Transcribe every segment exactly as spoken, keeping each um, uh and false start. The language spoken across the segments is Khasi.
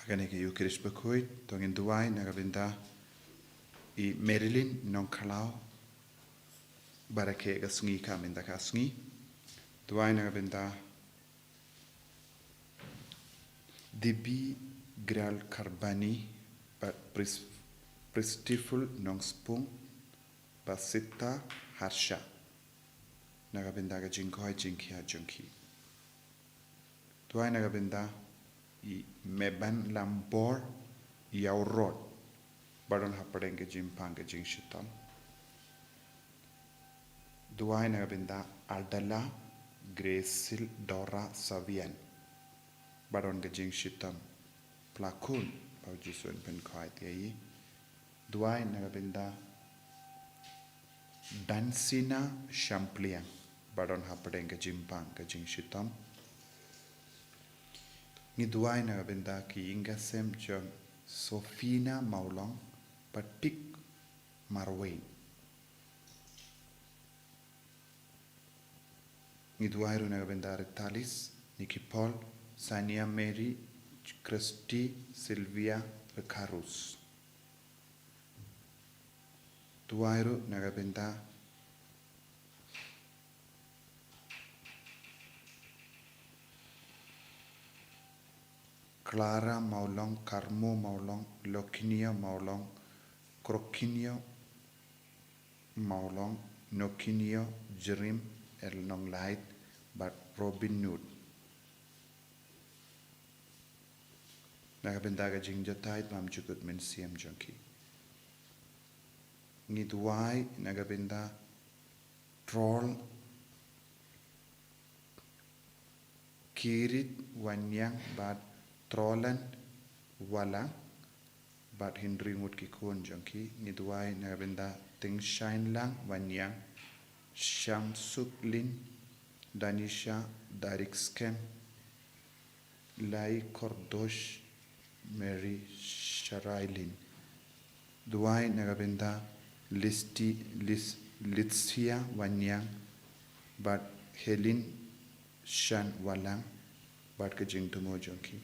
Kane ka Eucharist bakhuid, to ngin duwai na ka bynta i Marilyn Nongkhlaw, ba rakhe ka sngi ka mynta ka sngi. Duwai na ka bynta Dibi Gral Karbani, bad Pris-, Pristiful Nongspung, bad Sita Harsha. Na ka bynta ka jingkoit jingkhiah jong ki. Duwai na ka bynta i Meban Lambor Yaurot, ba don hapdeng ka jingpang ka jingshitom. Duwai na ka bynta Ardala Grace Dora Savian, ba don ka jingshitom. Pla khun, ba u Jisu un pynkhuid ïa i. Duwai na ka bynta Dansina Shampliang, ba don hapdeng ka jingpang ka jingshitom. Ngi duwai na ka bynta ki ïing ki sem jong Sofina Mawlong, bad Pik Marwei. Ngi duwai ruh na ka bynta Ritalis, Nikki Paul, Sania Mary, Christy, Sylvia, Rekarus. Duwai ruh na ka bynta Clara Mawlong, Karmo Mawlong, Lokinia Mawlong, Krokinia Mawlong, Nokinia Jerim, El Nonglait, bad Robin Nud. Na ka bynta ka jingjatai bymjukut mynsiem jong ki. Ngi duwai na ka bynta Troll Kirit Waniang bad Trolan Walang, bad hynriew ngut ki khun jong ki. Ngi duwai na ka bynta Tingshainlang Waniang, Shamsuklin, Danisha, Darik Skhem, Lai Kordosh, Mary Sharailin. Duwai na ka bynta Listi, Lis-, Litsia Waniang, bad Helin Shan Walang, bad ka jingthmu jong ki.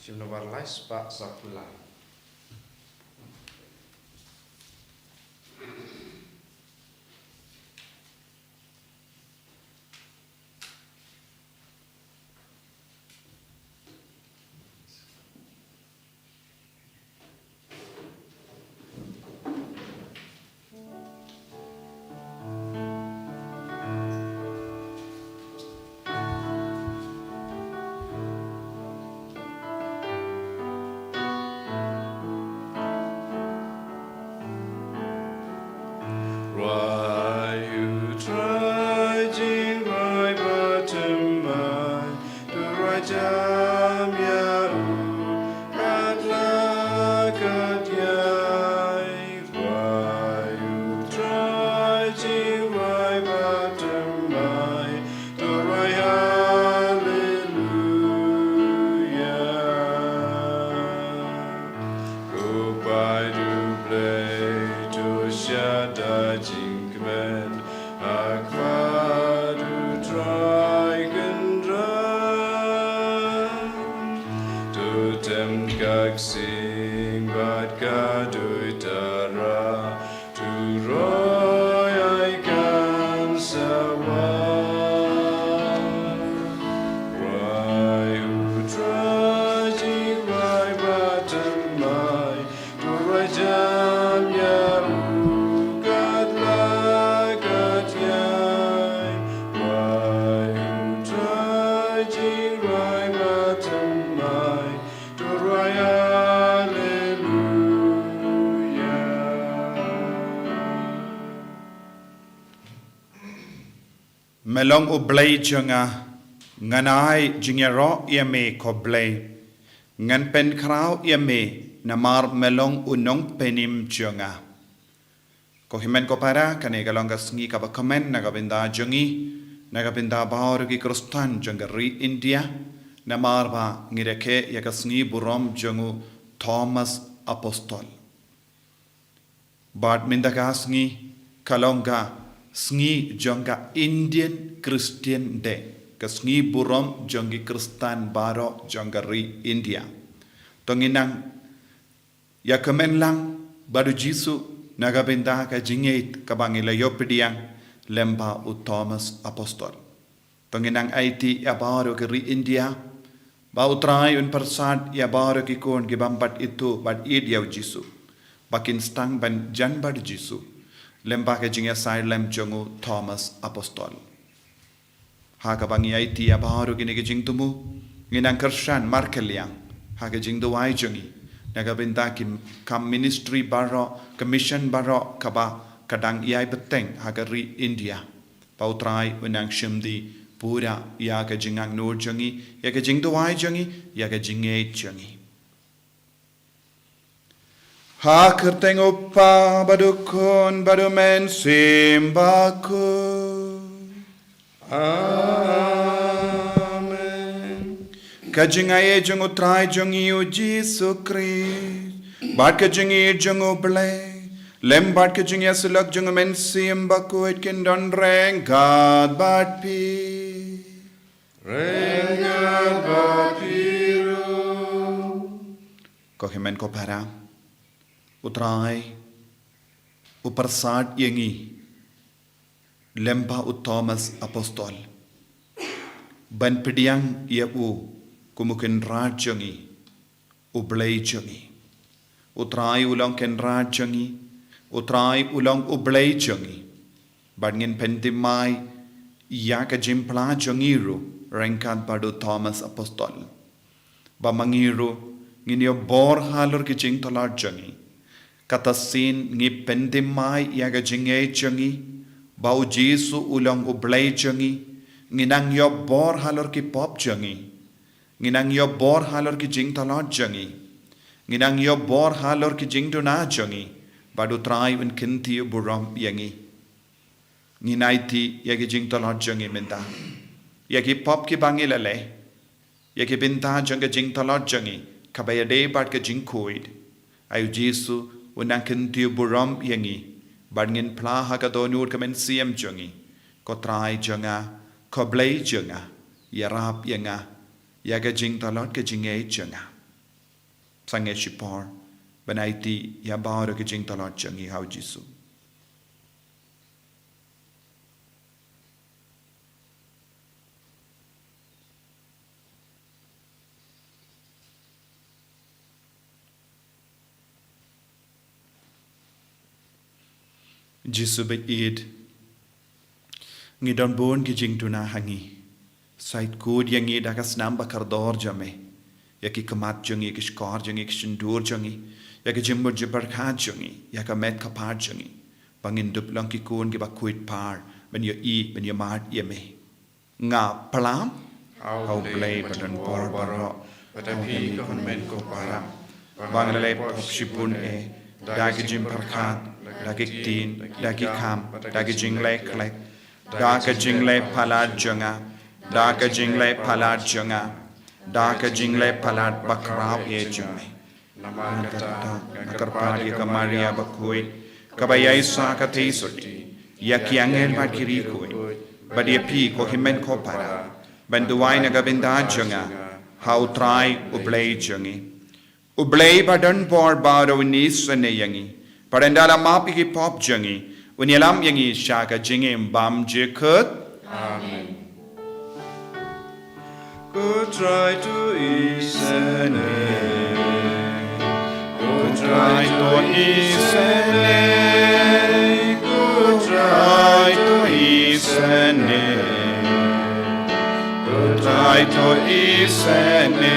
Shim nombar lai spah saw phew lai. Rwai U Trai jingrai bad thymmai, to rwai jam ïa u katba la kat ïai. Rwai U Trai jingrai bad thymmai, to rwai haleluia. Ko Blei U Blei, to shad da jingkmen ha khmat U Trai Kynrad. To tem ka ksing bad ka duitara, to roi ai kan sawa. Me long U Blei jong nga, ngan ai jingïaroh ïa me ko Blei. Ngan pynkhraw ïa me namar me long u nongpynim jong nga. Ko hynmen ko para, kane ka long ka sngi kaba kmen na ka bynta jong ngi, na ka bynta baroh ki Khristan jong ka ri India, namar ba ngi rakhe ïa ka sngi burom jong u Thomas Apostol. Bad mynta ka sngi ka long ka sngi jong ka Indian Christian Day, ka sngi burom jong ki Khristan baroh jong ka ri India. To ngin nang ïa kmen lang bad u Jisu na ka bynta ka jingngeit kaba ngi la ïoh pdiang lem bad u Thomas Apostol. To ngin nang aiti ïa baroh ka ri India ba U Trai un pyrsad ïa baroh ki khun ki bym pat ithuh bad ïeit ïa u Jisu, ba kin sdang ban jan bad u Jisu lem bad ka jingïasaid lem jong u Thomas Apostol. Ha kaba ngi aiti ïa baroh kine ki jingthmu, ngin nang kyrshan markylliang ha ka jingduwai jong ngi na ka bynta ki kam ministry baroh, ka mission baroh kaba ka dang ïai bteng ha ka ri India. Ba U Trai un nang shim di pura ïa ka jingangnud jong ngi, ïa ka jingduwai jong ngi, ïa ka jingngeit jong ngi. Ha ka kyrteng U Kpa bad U Khun bad U Mynsiem Bakhuid. Amen. Ka jingaiei jong U Trai jong ngi U Jisu Khrist bad ka jingïeit jong U Blei lem bad ka jingïasyllok jong U Mynsiem Bakhuid kin don ryngkat bad phi. Ryngkat bad phi ruh. Ko hynmen ko para, U Trai u pyrsad ïa ngi lem bad u Thomas Apostol ban pdiang ïa u kum u Kynrad jong ngi, U Blei jong ngi. U Trai u long Kynrad jong ngi, U Trai u long U Blei jong ngi. Bad ngin pynthymmai ïa ka jingphla jong ngi ruh ryngkat bad u Thomas Apostol. Ba ma ngi ruh ngin ïoh bor halor ki jingtlot jong ngi. Kata sien ngi pynthymmai ïa ka jingngeit jong ngi ba u Jisu u long U Blei jong ngi. Ngin nang ïoh bor halor ki pop jong ngi. Ngin nang ïoh bor halor ki jingtlot jong ngi. Ngin nang ïoh bor halor ki jingduna jong ngi. Bad U Trai un kynthih burom ïa ngi. Ngin aiti ïa ki jingtlot jong ngi mynta, ïa ki pop kiba ngi la leh, ïa ki bynta jong ka jingtlot jong ngi kaba ïadei bad ka jingkhuid. Ai u Jisu un nang kynthih burom ïa ngi bad ngin phla ha ka dohnud ka mynsiem jong ngi. Ko Trai jong nga, ko Blei jong nga, ïarap ïa nga ïa ka jingtlot ka jingngeit jong nga. Sangeh shipor ban aiti ïa baroh ki jingtlot jong ngi ha u Jisu. Jisu baieit, ngi don bun ki jingduna ha ngi. Sa khuid ïa ngi da ka snam ba kordor jong me, ïa ki khmat jong ngi, ki shkor jong ngi, ki shyntur jong ngi, ïa ki jingmut jingpyrkhat jong ngi, ïa ka met ka phad jong ngi, ba ngin dup long ki khun kiba khuid par ban ïohi, ban ïamad ïa me. Nga phla ha u Blei badonbor baroh, bad ha phi ko hynmen ko para, ba nga la leh pop shibun eh, da ki jingpyrkhat, da ki ktien, da ki kam, da ki jingleh khleh, da ka jingleh palat jong nga, da ka jingleh palat jong nga, da ka jingleh palat bakhraw eh jong me. Namar kata nga kyrpad ïa ka Maria bakhuid, kaba ïaisah ka theisotti, ïa ki angel bad ki riewkhuid, bad ïa phi ko hynmen ko para, ban duwai na ka bynta jong nga ha u Trai u Blei jong ngi. U Blei badonbor baroh un isynei ïa ngi, bad ynda la map ïa ki pop jong ngi, un ïalam ïa ngi sha ka jingim bymjukut. Amen. Ko Trai to isynei. Ko Trai to isynei. Ko Trai to isynei. Ko Trai to isynei.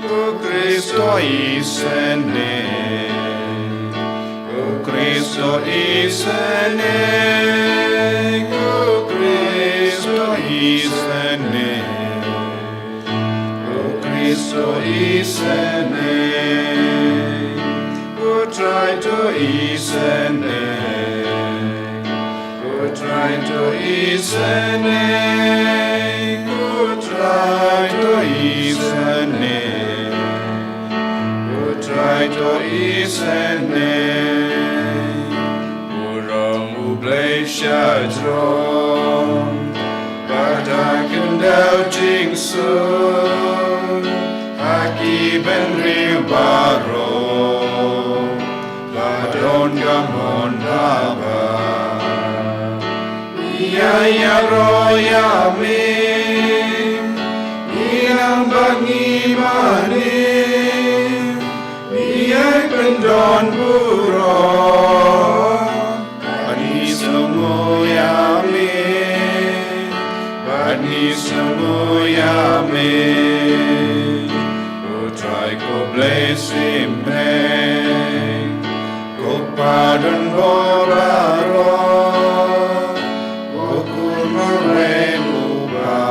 Ko Khrist to isynei. Ko Khrist to isynei. Ko To isynei, ko Trai to isynei, ko Trai to isynei, ko Trai to isynei, ko Trai to isynei. Burom U Blei sha jrong, bad ha khyndew jingsuk, ha ki bynriew baroh, ba don ka mon kaba. Ïa ïaroh ïa me, ïa nang ba ngi mane, ïa pyndon burom. Bad ngi sngewnguh ïa me, bad ngi sngewnguh ïa me. Ko Trai ko Blei Syiemlieh, ko Kpa don bor baroh, ko Khun marwei U Kpa,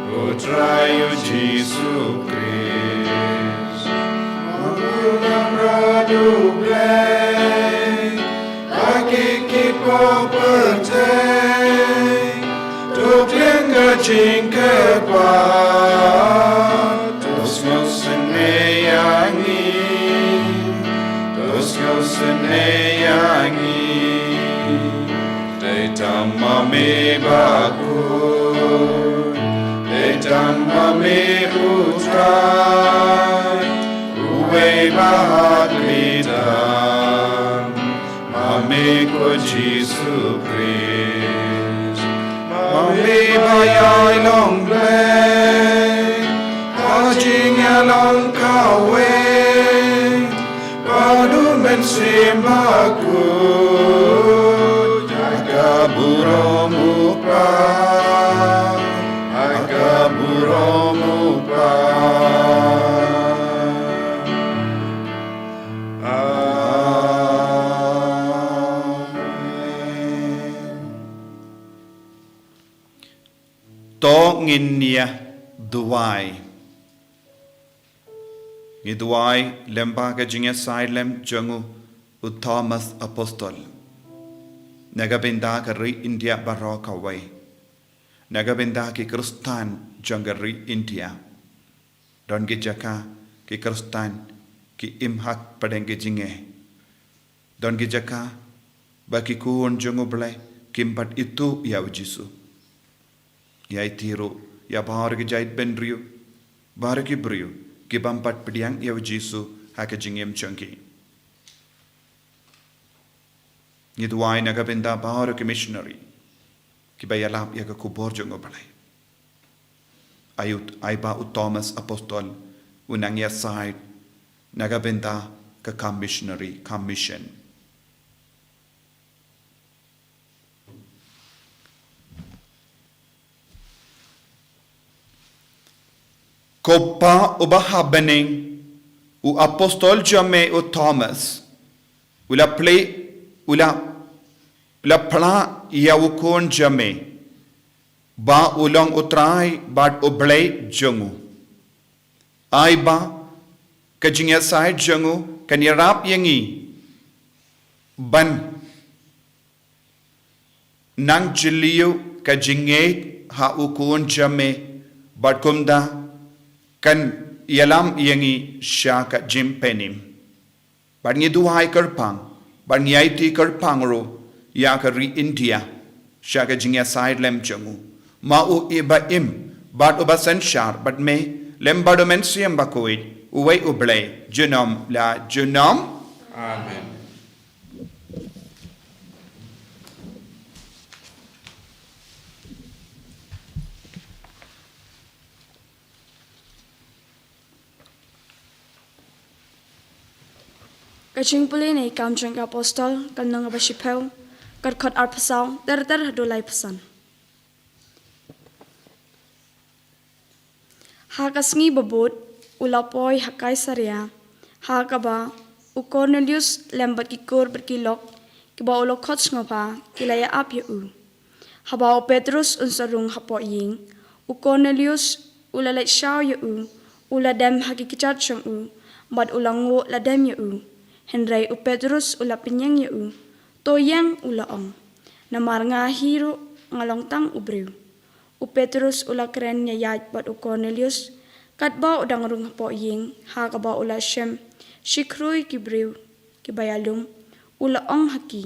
ko Trai U Jisu Khrist. Ko Khun Kynrad U Blei, ha ki ki pyrthei, to pdiang ka jingkyrpad, to sngewsynei ïa ngi, to sngewsynei ïa ngi. Dei tang ma me bakhuid, dei tang ma me U Trai, uwei ba hakhlieh tang, ma me ko Jisu Khrist. Ma me ba ïai long Blei ha jingïalang kawei, bad U Mynsiem Bakhuid ha ka burom U Kpa, ha ka burom U Kpa. Amen. To ngin ïa duwai. Ngi duwai lyngba ka jingïasaid lem jong u, u Thomas Apostol, na ka bynta ka ri India baroh kawei, na ka bynta ki Khristan jong ka ri India. Don ki jaka ki Khristan ki im ha pdeng ki jingeh. Don ki jaka ba ki khun jong U Blei kim pat ithuh ïa U Jisu. Ïa iti ruh ïa baroh ki jaitbynriew, baroh ki briew ki bym pat pdiang ïa U Jisu ha ka jingim jong ki. Ngi duwai na ka bynta baroh ki missionary kiba ïalap ïa ka khubor jong U Blei. Ai u, ai ba u Thomas Apostol u nang ïasaid na ka bynta ka kam missionary, kam mission. Ko Pa uba ha bneng, u apostol jong me u Thomas u la plie, u la, u la phla ïa u khun jong me ba u long U Trai bad U Blei jong u. Ai ba ka jingïasaid jong u kan ïarap ïa ngi ban nang jylliew ka jingngeit ha u khun jong me, bad kumta kan ïalam ïa ngi sha ka jingpynim. Bad ngi duwai kyrpang, bad ngi aiti kyrpang ruh ïa ka ri India sha ka jingïasaid lem jong u. Ma u iba im bad uba synshar bad me, lem bad U Mynsiem Bakhuid, uwei U Blei, junom la junom. Amen. Ka jingpule na ki Kam jong ki Apostol, ka lynnong kaba shiphew, ka dkhot arphew saw ter ter haduh laiphew san. Ha ka sngi ba bud u la poi ha Kaisaria, ha kaba u Kornelius lem bad ki kur bad ki lok kiba u la khot sngewbha ki la ïa ap ïa u. Haba u Petrus un sa rung hapoh ïing, u Kornelius u la leit shaw ïa u, u la dem ha ki kjat jong u, bad u la nguh lada dem ïa u. Hynrei u Petrus u la pynïeng ïa u. To ïeng, u la ong, namar nga hi ruh nga long tang u briew. U Petrus u la kren ïaid bad u Kornelius, katba u dang rung hapoh ïing, ha kaba u la shem shikhrui ki briew kiba ïalum, u la ong ha ki,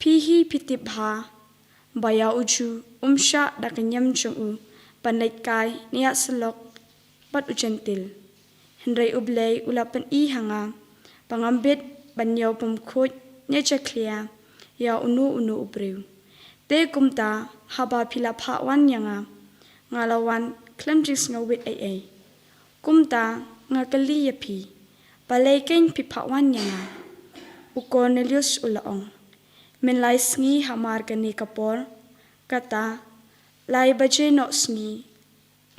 phi hi phi tip bha ba ïa u Jiw um shah da ka niam jong u ban leit kai ne ïasyllok bad u Jentil. Hynrei U Blei u la pyni ha nga ba ngam bit ban ïoh pumkhuid ne jakhlia ïa uno uno u briew. Te kumta, haba phi la phah wan ïa nga, nga la wan khlem jingsngewbit ei ei. Kumta, nga kylli ïa phi, balei kein phi phah wan ïa nga? U Kornelius u la ong, mynlai sngi hamar kane ka por, kata lai baje noh sngi,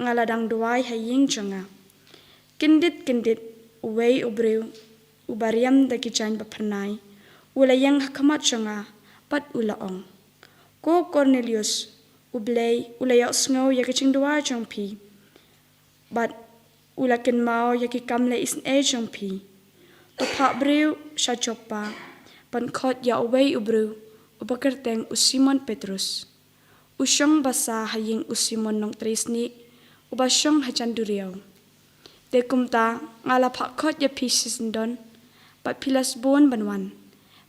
nga la dang duwai ha ïing jong nga. Kyndit kyndit, uwei u briew uba riam da ki jaiñ ba phyrnai u la ïeng ha khmat jong nga bad u la ong, ko Kornelius, U Blei u la ïohsngew ïa ka jingduwai jong phi, bad u la kynmaw ïa ki kam leh isynei jong phi. To phah briew sha Joppa ban khot ïa uwei u briew uba kyrteng u Simon Petrus. U shong basa ha ïing u Simon nongtrei snieh uba shong hajan duriaw. Te kumta, nga la phah khot ïa phi shisyndon, bad phi la sbun ban wan.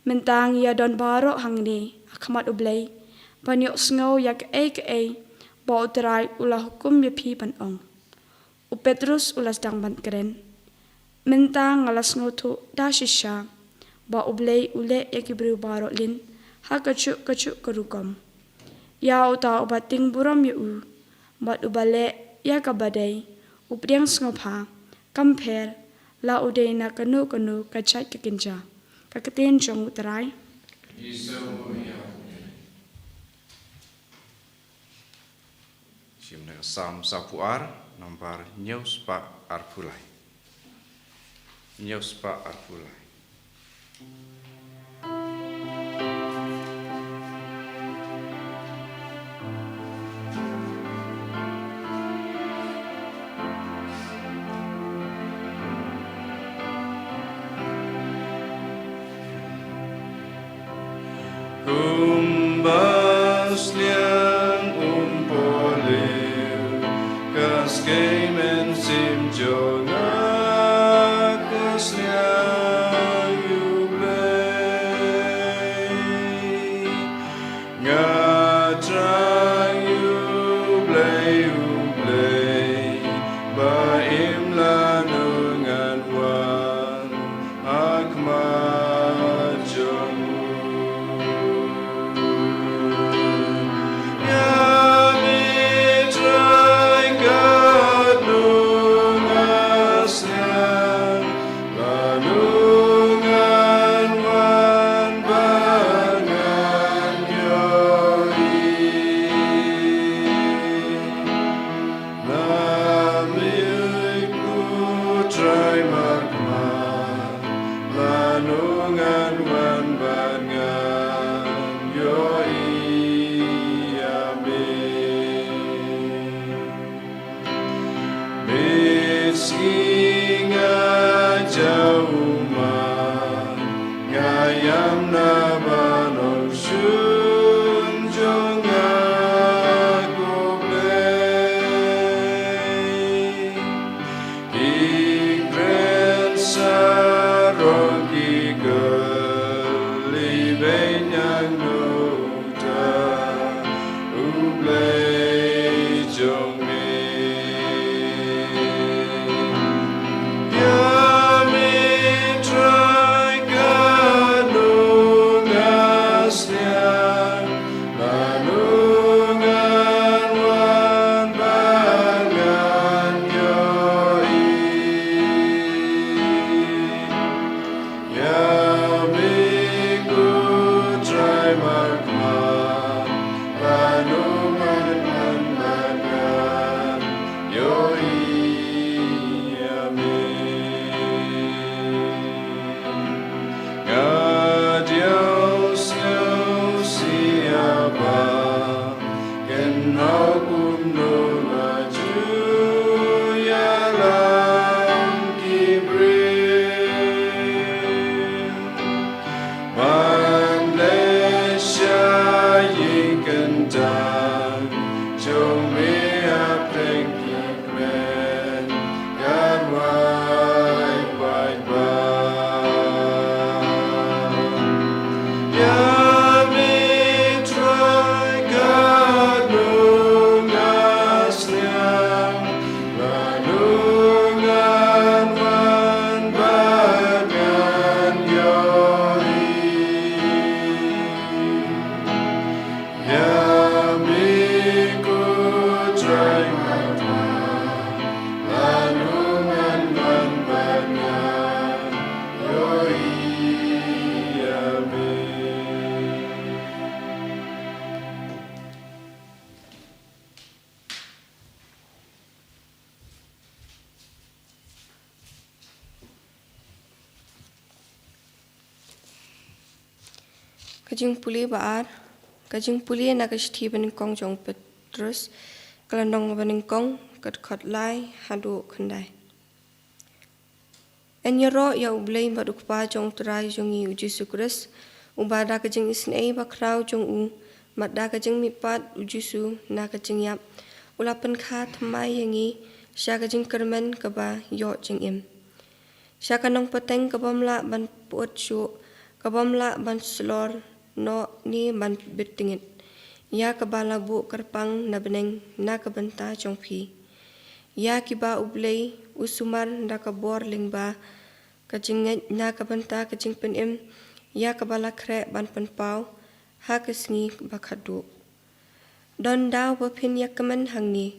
Mynta ngi ïadon baroh hangne ha khmat U Blei ban ïohsngew ïa kaei kaei ba U Trai u la hukum ïa phi ban ong. U Petrus u la sdang ban kren, mynta nga la sngewthuh da shisha ba U Blei u leh ïa ki briew baroh lin ha kajuh kajuh ka rukom. Ïa uta uba tieng burom ïa u bad uba leh ïa kaba dei, u pdiang sngewbha, kam pher la u dei na kano kano ka jait ka kynja. Ka ktien jong U Trai. Shim na ka Salm saphew ar, nambar hynñiew spah arphew lai. Hynñiew spah arphew lai. Kumba sliang um pohliew, ka skei mynsiem jong nga ka sliang ïa U Blei. Nga thrang ïa U Blei, U Blei, ba im lano ngan wan ha khmat jong u. Ïa me Trai katno nga sliang, lano ngan wan ba ngan ïohi. Namar ko Trai markhmat, lano ngan wan ba ngan ïohi ïa me. Mynsngi nga jaw ummat, nga ïam na ba long shun jong nga ko Blei. Ki kren sarong ki kylli beiñ ïa nga, uta U Blei jong me. Ïa me Trai katno Ka jingpule ba ar, ka jingpule na ka shithi banyngkong jong u Petrus, ka lynnong banyngkong, ka dkhot lai haduh khyndai. Yn ïaroh ïa U Blei bad U Kpa jong U Trai jong ngi U Jisu Khrist, uba da ka jingisynei bakhraw jong u, bad da ka jingmihpat U Jisu na ka jingïap, u la pynkha thymmai ïa ngi sha ka jingkyrmen kaba ïoh jingim, sha ka nongpateng ka bym lah ban pyut shuh, ka bym lah ban slor noh ne ban bit tngit, ïa kaba la buh kyrpang na bneng na ka bynta jong phi, ïa kiba U Blei u sumar da ka bor lyngba ka jingngeit na ka bynta ka jingpynim, ïa kaba la khreh ban pynpaw ha ka sngi ba khatduh. Don daw ba phin ïakmen hangne.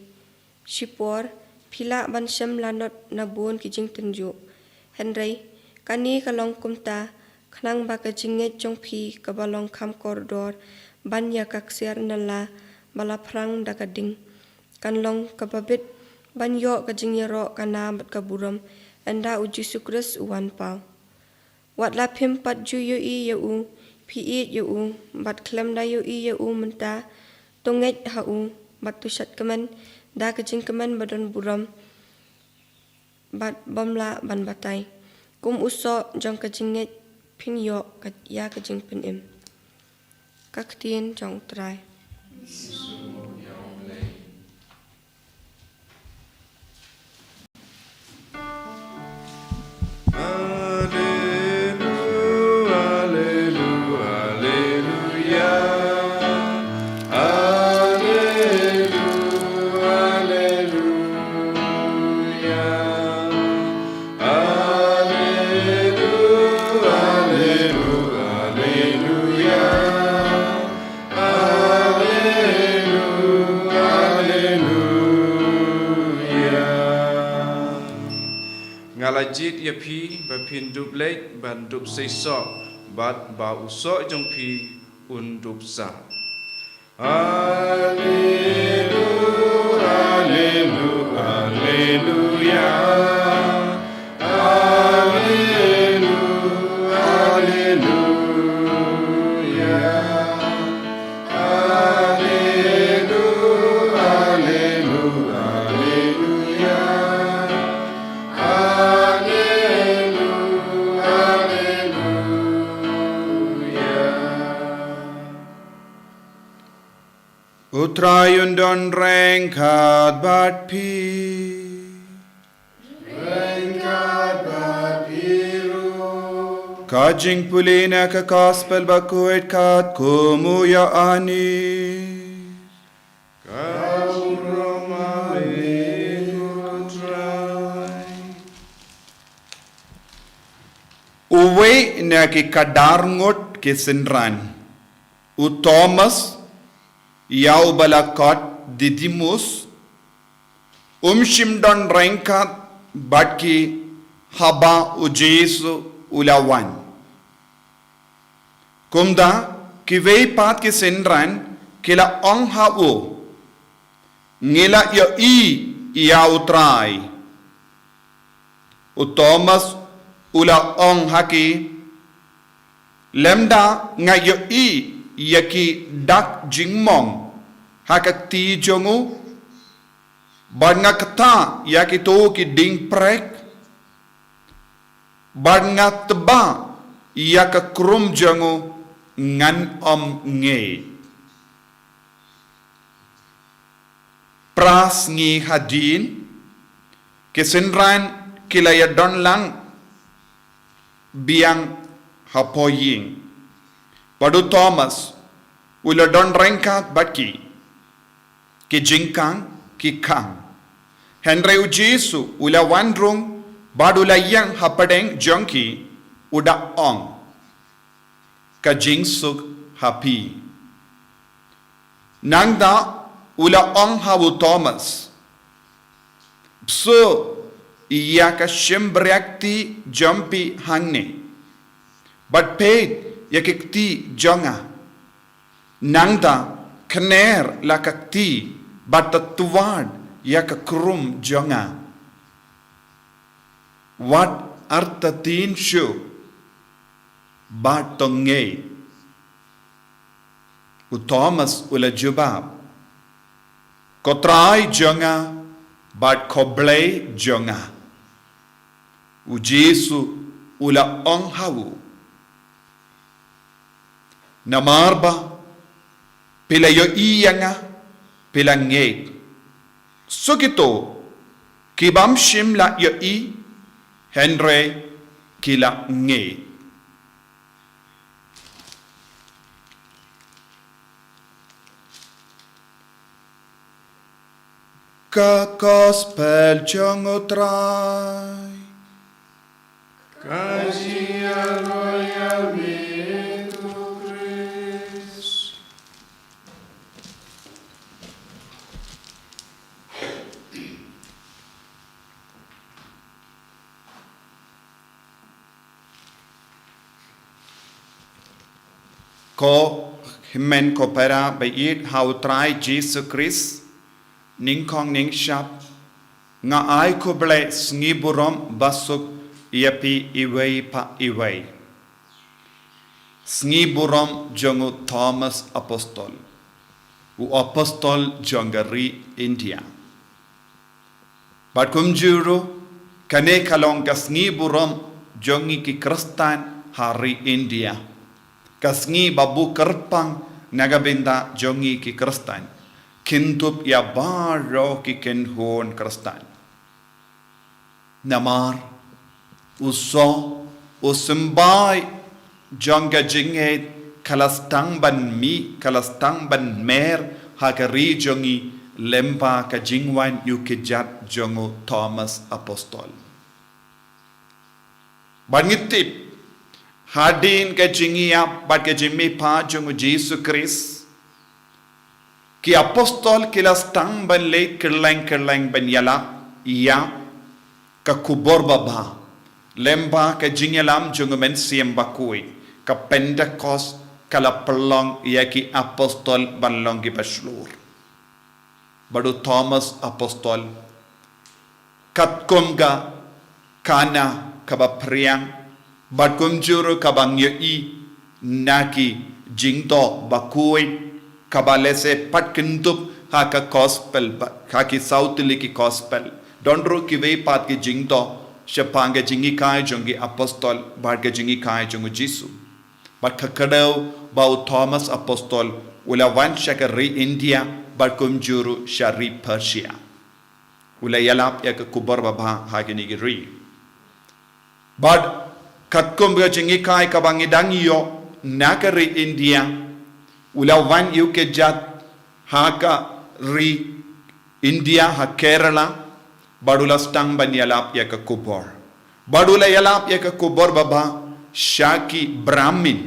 Shipor phi lah ban shem lanot na bun ki jingtynjuh. Hynrei kane ka long kumta, khnang ba ka jingngeit jong phi kaba long kham kordor ban ïa ka ksiar nylla ba la phrang da ka ding, kan long kaba bit ban ïoh ka jingïaroh ka nam bad ka burom ynda U Jisu Khrist u wan paw. Wat la phim pat ju ïohi ïa u, phi ïeit ïa u, bad khlem da ïohi ïa u mynta, to ngeit ha u, bad to shad kmen da ka jingkmen ba don burom, bad bym lah ban batai. Kum u soh jong ka jingngeit phin ïoh ka, ïa ka jingpynim. Ka ktien jong U Trai. Nga la jied ïa phi ba phin dup leit ban dup seisoh, bad ba u soh jong phi un dup sah. Alleluia, alleluia, alleluia. Alleluia, alleluia, alleluia, alleluia. Alleluia, alleluia. U Trai un don ryngkat bad phi. Ryngkat bad phi ruh. Ka jingpule na ka Gospel bakhuid katkum u Ïoannis. Ka burom ha me ko Trai. Uwei na ki khadar ngut ki synran, u Thomas, ïa uba la khot Didimus, um shym don ryngkat bad ki haba U Jisu u la wan. Kumta kiwei pat ki synran ki la ong ha u, ngi la ïohi ïa U Trai. U Thomas u la ong ha ki, lymda nga ïohi ïa ki dak jingmong ha ka kti jong u, bad nga ktah ïa kito ki dieng prek, bad nga tba ïa ka krum jong u, ngan ym ngeit. Phra sngi hadien, ki synran ki la ïa don lang biang ha pyrthei. Bad u Thomas u la don ryngkat bad ki. Ki jingkhang ki khang. Hynrei U Jisu u la wan rung bad u la ïeng hapdeng jong ki, u da ong, ka jingsuk ha phi. Nangta u la ong ha u Thomas, bsut ïa ka shympriahkti jong phi hangne, bad peit ïa ki kti jong nga. Nangta khner la ka kti bad tad wad ïa ka krum jong nga. Wat artatien shuh, bad to ngeit. U Thomas u la jubab, "Ko Trai jong nga bad ko Blei jong nga." U Jisu u la ong ha u, "Namar ba phi la ïohi ïa nga, phi la ngeit. Suk ito ki bym shym la ïohi, hynrei ki la ngeit." Ka Gospel jong U Trai. Ka jingïaroh ïa me, ko Khrist. Ko hynmen ko para ba ïeit ha U Trai Jisu Khrist, nyngkong nyngshap nga ai khublei sngi burom basuk ïa phi iwei pa iwei. Sngi burom jong u Thomas Apostol, u apostol jong ka ri India. Bad kumjuh ruh, kane ka long ka sngi burom jong ngi ki Khristan ha ri India. Ka sngi ba buh kyrpang na ka bynta jong ngi ki Khristan, kyndup ïa baroh ki kynhun Khristan. Namar u soh, u symbai jong ka jingngeit ka la sdang ban mih, ka la sdang ban mer ha ka ri jong ngi lyngba ka jingwan ïa u kjat jong u Thomas Apostol. Bad ngi tip, hadien ka jingïap bad ka jingmihpat jong u Jisu Khrist, ki apostol ki la sdang ban leit kylleng kylleng ban ïalap ïa ka khubor babha. Lyngba ka jingïalam jong u Mynsiem Bakhuid, ka Pentekost ka la pynlong ïa ki apostol ban long kiba shlur. Bad u Thomas Apostol, katkum ka khana kaba phriang, bad kumjuh ruh kaba ngi ïohi na ki jingdoh bakhuid, kaba lehse pat kyndup ha ka gospel, ba, ha ki saw tylli ki gospel. Don ruh kiwei pat ki jingdoh shaphang ka jinghikai jong ki apostol bad ka jinghikai jong u Jisu. Bad ka kdew ba u Thomas Apostol u la wan sha ka ri India bad kumjuh ruh sha ri Persia. U la ïalap ïa ka khubor babha ha kine ki ri. Bad katkum ka jinghikai kaba ngi dang ïoh na ka ri India, u la wan ïa u kjat ha ka ri India ha Kerala, bad u la sdang ban ïalap ïa ka khubor. Bad u la ïalap ïa ka khubor babha sha ki Brahmin,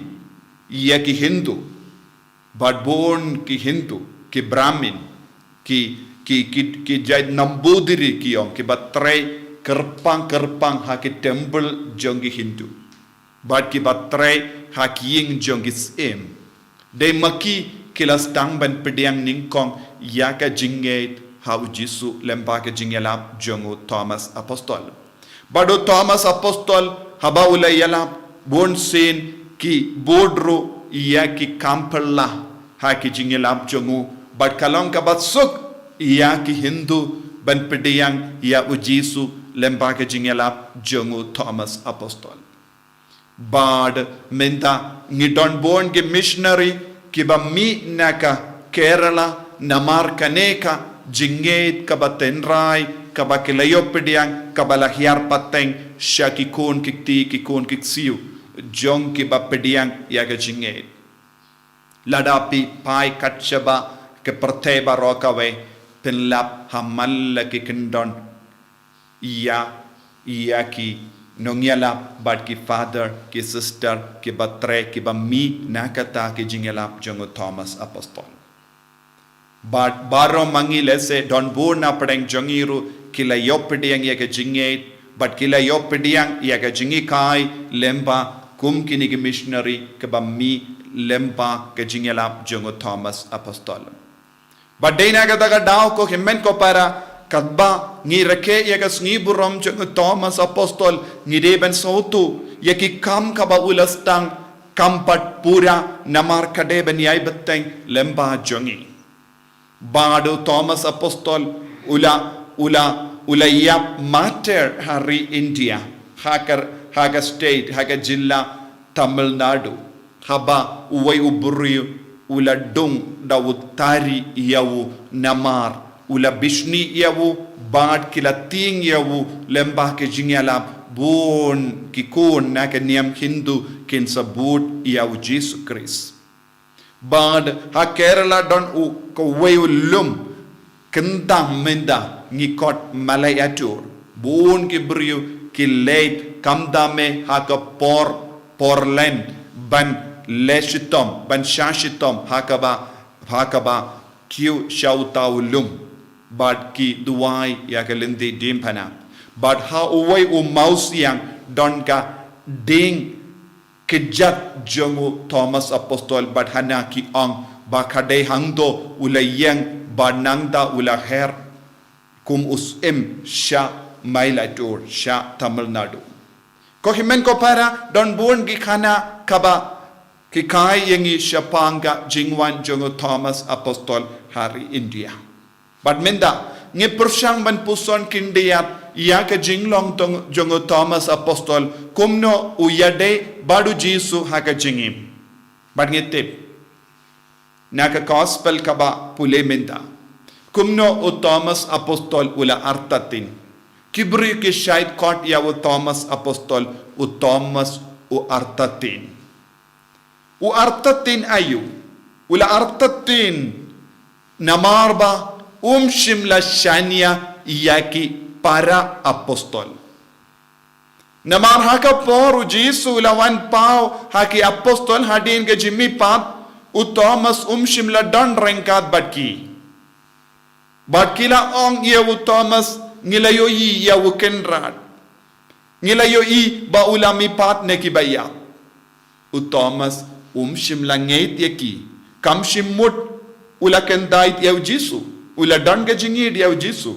ïa ki Hindu. Bad bun ki Hindu, ki Brahmin, ki, ki, ki, ki jait Nambudiri ki ong, kiba trei kyrpang kyrpang ha ki temple jong ki Hindu. Bad kiba trei ha ki ïing jong ki syiem. Dei ma ki ki la sdang ban pdiang nyngkong ïa ka jingngeit ha u Jisu lyngba ka jingïalap jong u Thomas Apostol. Bad u Thomas Apostol haba u la ïalap, bunsien ki bud ruh ïa ki kam phylla ha ki jingïalap jong u, bad ka long kaba suk ïa ki Hindu ban pdiang ïa u Jisu lyngba ka jingïalap jong u Thomas Apostol. Bad mynta ngi don bun ki missionary kiba mih na ka Kerala namar kane ka jingngeit kaba tynrai kaba ki la ïoh pdiang kaba la hiar pateng sha ki khun ki kti ki khun ki ksiew jong kiba pdiang ïa ka jingngeit. Lada phi phai kat shaba ka pyrthei baroh kawei, phin lap ha man la ki kyndon ïa, ïa ki nongïalap bad ki father, ki sister, kiba trei, kiba mih na kata ki jingïalap jong u Thomas Apostol. Bad baroh ma ngi lehse don bun na pdeng jong ngi ruh ki la ïoh pdiang ïa ka jingngeit, bad ki la ïoh pdiang ïa ka jinghikai lyngba kum kine ki missionary kiba mih lyngba ka jingïalap jong u Thomas Apostol. Bad dei na kata ka daw ko hynmen ko para, katba ngi rakhe ïa ka sngi burom jong u Thomas Apostol, ngi dei ban sngewthuh ïa ki kam kaba u la sdang kam pat pura namar ka dei ban ïai bteng lyngba jong ngi. Bad u Thomas Apostol u la, u la, u la ïap martyr ha ri India, ha ka, ha ka state, ha ka jylla Tamil Nadu. Haba uwei u briew u la dung da u tari ïa u namar u la bishni ïa u, bad ki la tieng ïa u lyngba ka jingïalap, bun ki khun na ka niam Hindu kin sa bud ïa u Jisu Khrist. Bad ha Kerala don u kawei u lum, kyndang mynta ngi khot Malaiyatur. Bun ki briew ki leit, khamtam eh ha ka por, por Lent, ban leh shitom, ban shah shitom ha kaba, ha kaba kiew sha uta u lum. Bad ki duwai ïa ka lynti diengphna. Bad ha uwei u mawsiang don ka dieng kjat jong u Thomas Apostol, bad hana ki ong ba ka dei hangto u la ïeng, bad nangta u la her kum u syiem sha Mylapore, sha Tamil Nadu. Ko hynmen ko para, don bun ki khana kaba hikai ïa ngi shaphang ka jingwan jong u Thomas Apostol ha ri India. Bad mynta, ngi pyrshang ban puson khyndiat ïa ka jinglong tong, jong u Thomas Apostol, kumno u ïadei bad u Jisu ha ka jingim. Bad ngi tip na ka gospel kaba pule mynta, kumno u Thomas Apostol u la artatien. Ki briew ki shait khot ïa u Thomas Apostol, u Thomas u artatien. U artatien aïu? U la artatien namar ba um shym la shaniah ïa ki para apostol. Namar ha ka por u Jisu u la wan paw ha ki apostol hadien ka jingmihpat, u Thomas um shym la don ryngkat bad ki. Bad ki la ong ïa u Thomas, ngi la ïohi ïa u Kynrad. Ngi la ïohi ba u la mihpat na kiba ïap. U Thomas um shym la ngeit ïa ki. Kam shym mut u la kyntait ïa u Jisu. U la don ka jingïeit ïa u Jisu.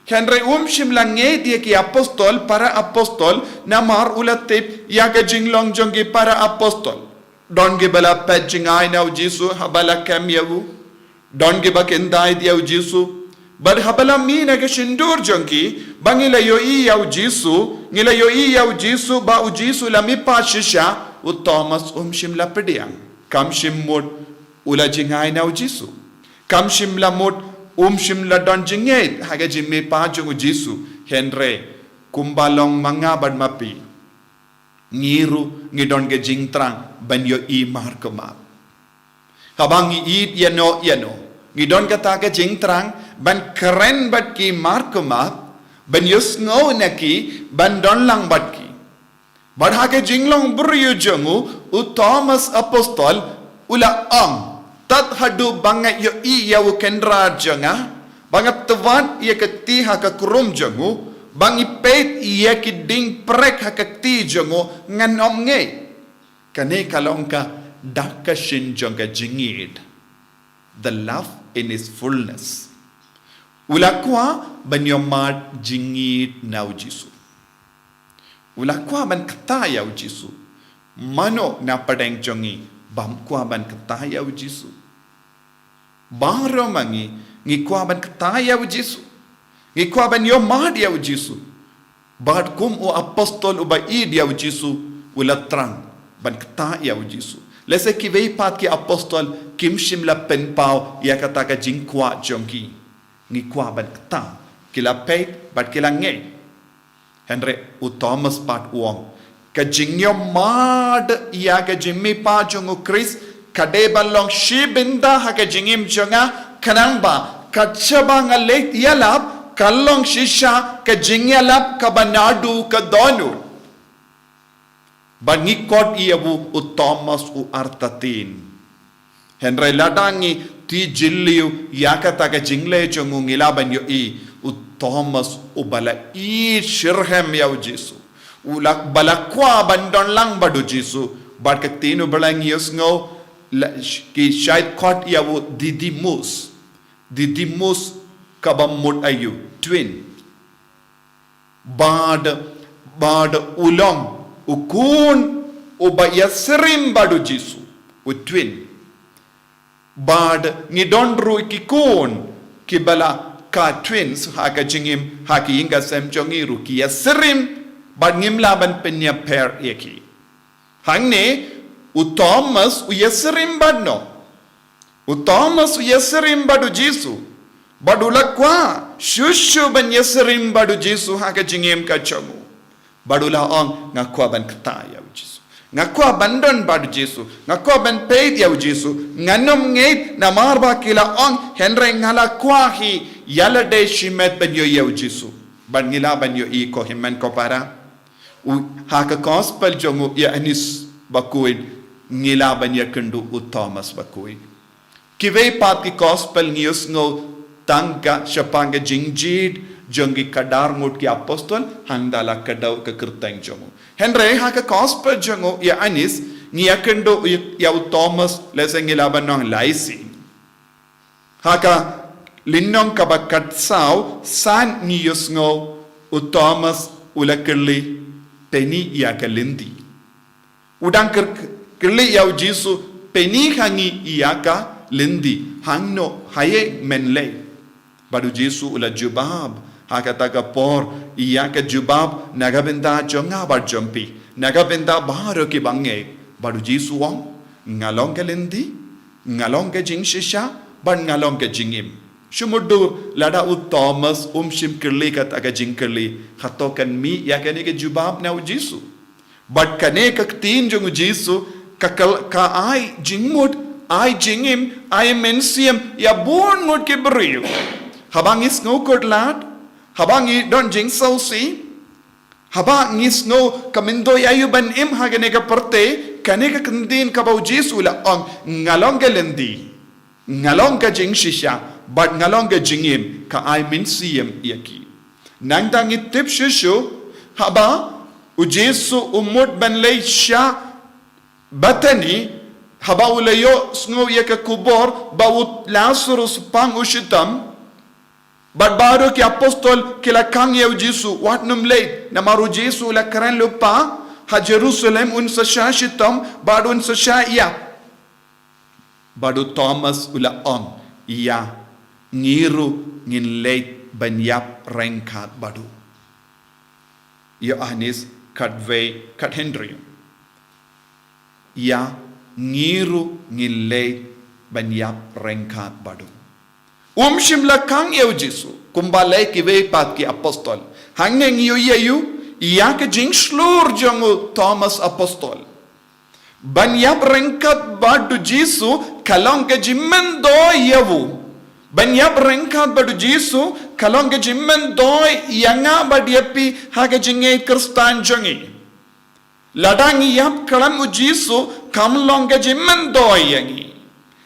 Hynrei um shym la ngeit ïa ki apostol, para apostol, namar u la tip ïa ka jinglong jong ki para apostol. Don kiba la peit jngai na u Jisu haba la kem ïa u. Don kiba kyntait ïa u Jisu. Bad haba la mih na ka shyntur jong ki ba ngi la ïohi ïa u Jisu, ngi la ïohi ïa u Jisu, ba u Jisu la mihpat shisha, u Thomas um shym la pdiang. Kam shym mut u la jngai na u Jisu. Kam shym la mut, um shym la don jingngeit ha ka jingmihpat jong u Jisu. Hynrei kumba long ma nga bad ma phi, ngi ruh ngi don ka jingthrang ban ïohi markhmat. Haba ngi ïeit ïano ïano, ngi don kata ka jingthrang ban kren bad ki markhmat, ban ïohsngew na ki, ban don lang bad ki. Bad ha ka jinglong briew jong u, u Thomas Apostol u la ong, tad haduh ba nga ïohi ïa u Kynrad jong nga, ba nga tbat ïa ka kti ha ka khrum jong u, ba ngi peit ïa ki dieng prek ha ka kti jong u, ngan ym ngeit. Kane ka long ka dak ka shin jong ka jingïeit. The love in its fullness. U la kwah ban ïohmad jingïeit na u Jisu. U la kwah ban kta ïa u Jisu. Mano na pdeng jong ngi bym kwah ban kta ïa u Jisu? Baroh ma ngi, ngi kwah ban kta ïa u Jisu. Ngi kwah ban ïohmad ïa u Jisu. Bad kum u apostol uba ïeit ïa u Jisu, u la thrang ban kta ïa u Jisu. Lehse kiwei pat ki apostol kim shym la pynpaw ïa kata ka jingkwah jong ki. Ngi kwah ban kta, ki la peit bad ki la ngeit. Hynrei u Thomas pat u ong, ka jingïohmad ïa ka jingmihpat jong u Khrist ka dei ban long shi bynta ha ka jingim jong nga, khnang ba kat shaba nga leit ïalap, kan long shisha ka jingïalap kaba naduh ka dohnud. Bad ngi khot ïa u, u Thomas u artatien. Hynrei lada ngi tip jylliew ïa kata ka jingleh jong u, ngi lah ban ïohi u Thomas uba la ïeit shitrhem ïa u Jisu. U la, ba la kwah ban don lang bad u Jisu. Bad ka ktien u Blei ngi ïohsngew, la, ki shait khot ïa u Didymus. Didymus kaba mut aïu, twin. Bad, bad u long u khun uba ïasyriem bad u Jisu, u twin. Bad ngi don ruh ki khun kiba la ka twins ha ka jingim, ha ki ïing ka sem jong ngi ruh ki ïasyriem, bad ngim lah ban pynïapher ïa ki. Hangne, u Thomas u ïasyriem bad no? U Thomas u ïasyriem bad u Jisu. Bad u la kwah shuh shuh ban ïasyriem bad u Jisu ha ka jingim ka jong u. Bad u la ong, nga kwah ban kta ïa u Jisu. Nga kwah ban don bad u Jisu. Nga kwah ban peit ïa u Jisu. Ngan ym ngeit namar ba ki la ong, hynrei nga la kwah hi, ïa lade shimet ban ïoh ïa u Jisu. Bad ngi lah ban ïohi ko hynmen ko para. U, ha ka gospel jong u Ïoannis bakhuid, ngi lah ban ïakynduh u Thomas bakhuid. Kiwei pat ki gospel ngi ïohsngew tang ka shaphang ka jingjied jong ki khatar ngut ki apostol, hynda la kdew ka kyrteng jong u. Hynrei ha ka gospel jong u Ïoannis, ngi ïakynduh ïa u Thomas, lehse ngi lah ban ong lai sien. Ha ka lynnong kaba khatsaw, san ngi ïohsngew u Thomas u la kylli, peni ïa ka lynti. U dang kyr-, kylli ïa u Jisu, peni ha ngi ïa ka lynti, hangno, haei men leit. Bad u Jisu u la jubab, ha kata ka por, ïa ka jubab, na ka bynta jong nga bad jong phi, na ka bynta baroh kiba ngeit. Bad u Jisu u ong, nga long ka lynti, nga long ka jingshisha, bad nga long ka jingim. Shu mutdur, lada u Thomas um shym kylli kata ka jingkylli, hato kan mih ïa kane ka jubab na u Jisu. Bad kane ka ktien jong u Jisu, ka kal-, ka ai jingmut, ai jingim, ai mynsiem, ïa bun ngut ki briew. Haba ngi sngew kut lad, haba ngi don jingsngewsih, haba ngi sngew ka myntoi aïu ban im ha kane ka pyrthei, kane ka ktien kaba u Jisu u la ong, nga long ka lynti, nga long ka jingshisha, bad nga long ka jingim, ka ai mynsiem ïa ki. Nangta ngi tip shuh shuh, haba u Jisu u mut ban leit sha Bethany, haba u la ïohsngew ïa ka khubor, ba u Lasarus pang u shitom, bad baroh ki apostol ki la khang ïa u Jisu, wat nym leit, namar u Jisu u la kren lypa, ha Jerusalem un sa shah shitom, bad un sa shah ïap. Bad u Thomas u la ong, ïa, ngi ruh ngin leit ban ïap ryngkat bad u. Ïoannis khatwei khathynriew. Ïa, ngi ruh ngin leit ban ïap ryngkat bad u. Um shym la khang ïa u Jisu, kumba leh kiwei pat ki apostol. Hangne ngi ïohi ïa u, ïa ka jingshlur jong u Thomas apostol. Ban ïap ryngkat bad u Jisu, ka long ka jingmyntoi ïa u. Ban ïap ryngkat bad u Jisu, ka long ka jingmyntoi ïa nga bad ïa phi ha ka jingngeit Khristan jong ngi. Lada ngi ïap khlem u Jisu, kam long ka jingmyntoi ïa ngi.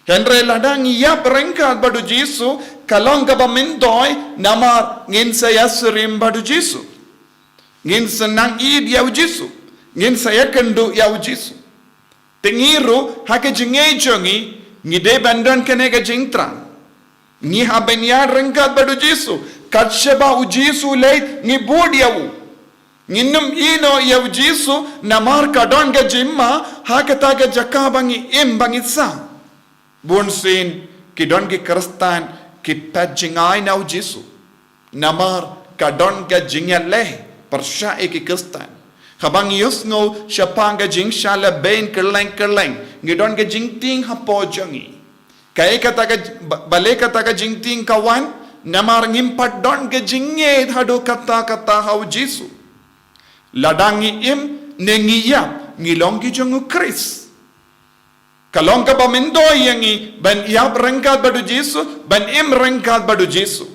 Hynrei lada ngi ïap ryngkat bad u Jisu, ka long kaba myntoi, namar ngin sa ïasyriem bad u Jisu. Ngin sa nang ïeit ïa u Jisu. Ngin sa ïakynduh ïa u Jisu. Te ngi ruh, ha ka jingngeit jong ngi, ngi dei ban don kane ka jingthrang. Ngi hap ban ïaid ryngkat bad u Jisu. Kat shaba u Jisu u leit, ngi bud ïa u. Ngin ym ïehnoh ïa u Jisu, namar ka don ka jingma, ha kata ka jaka ba ngi im ba ngi sah. Bunsien, ki don ki Khristan, ki phet jngai na u Jisu. Namar, ka don ka jingïaleh, pyrshah ïa ki Khristan. Haba ngi ïohsngew, shaphang ka jingshah lehbeiñ kylleng kylleng, ngi don ka jingtieng hapoh jong ngi. Kaei kata ka, ba-, balei kata ka jingtieng ka wan, namar ngim pat don ka jingngeit haduh katta katta ha u Jisu. Lada ngi im, ne ngi ïap, ngi long ki jong u Khrist. Ka long kaba myntoi ïa ngi, ban ïap ryngkat bad u Jisu, ban im ryngkat bad u Jisu.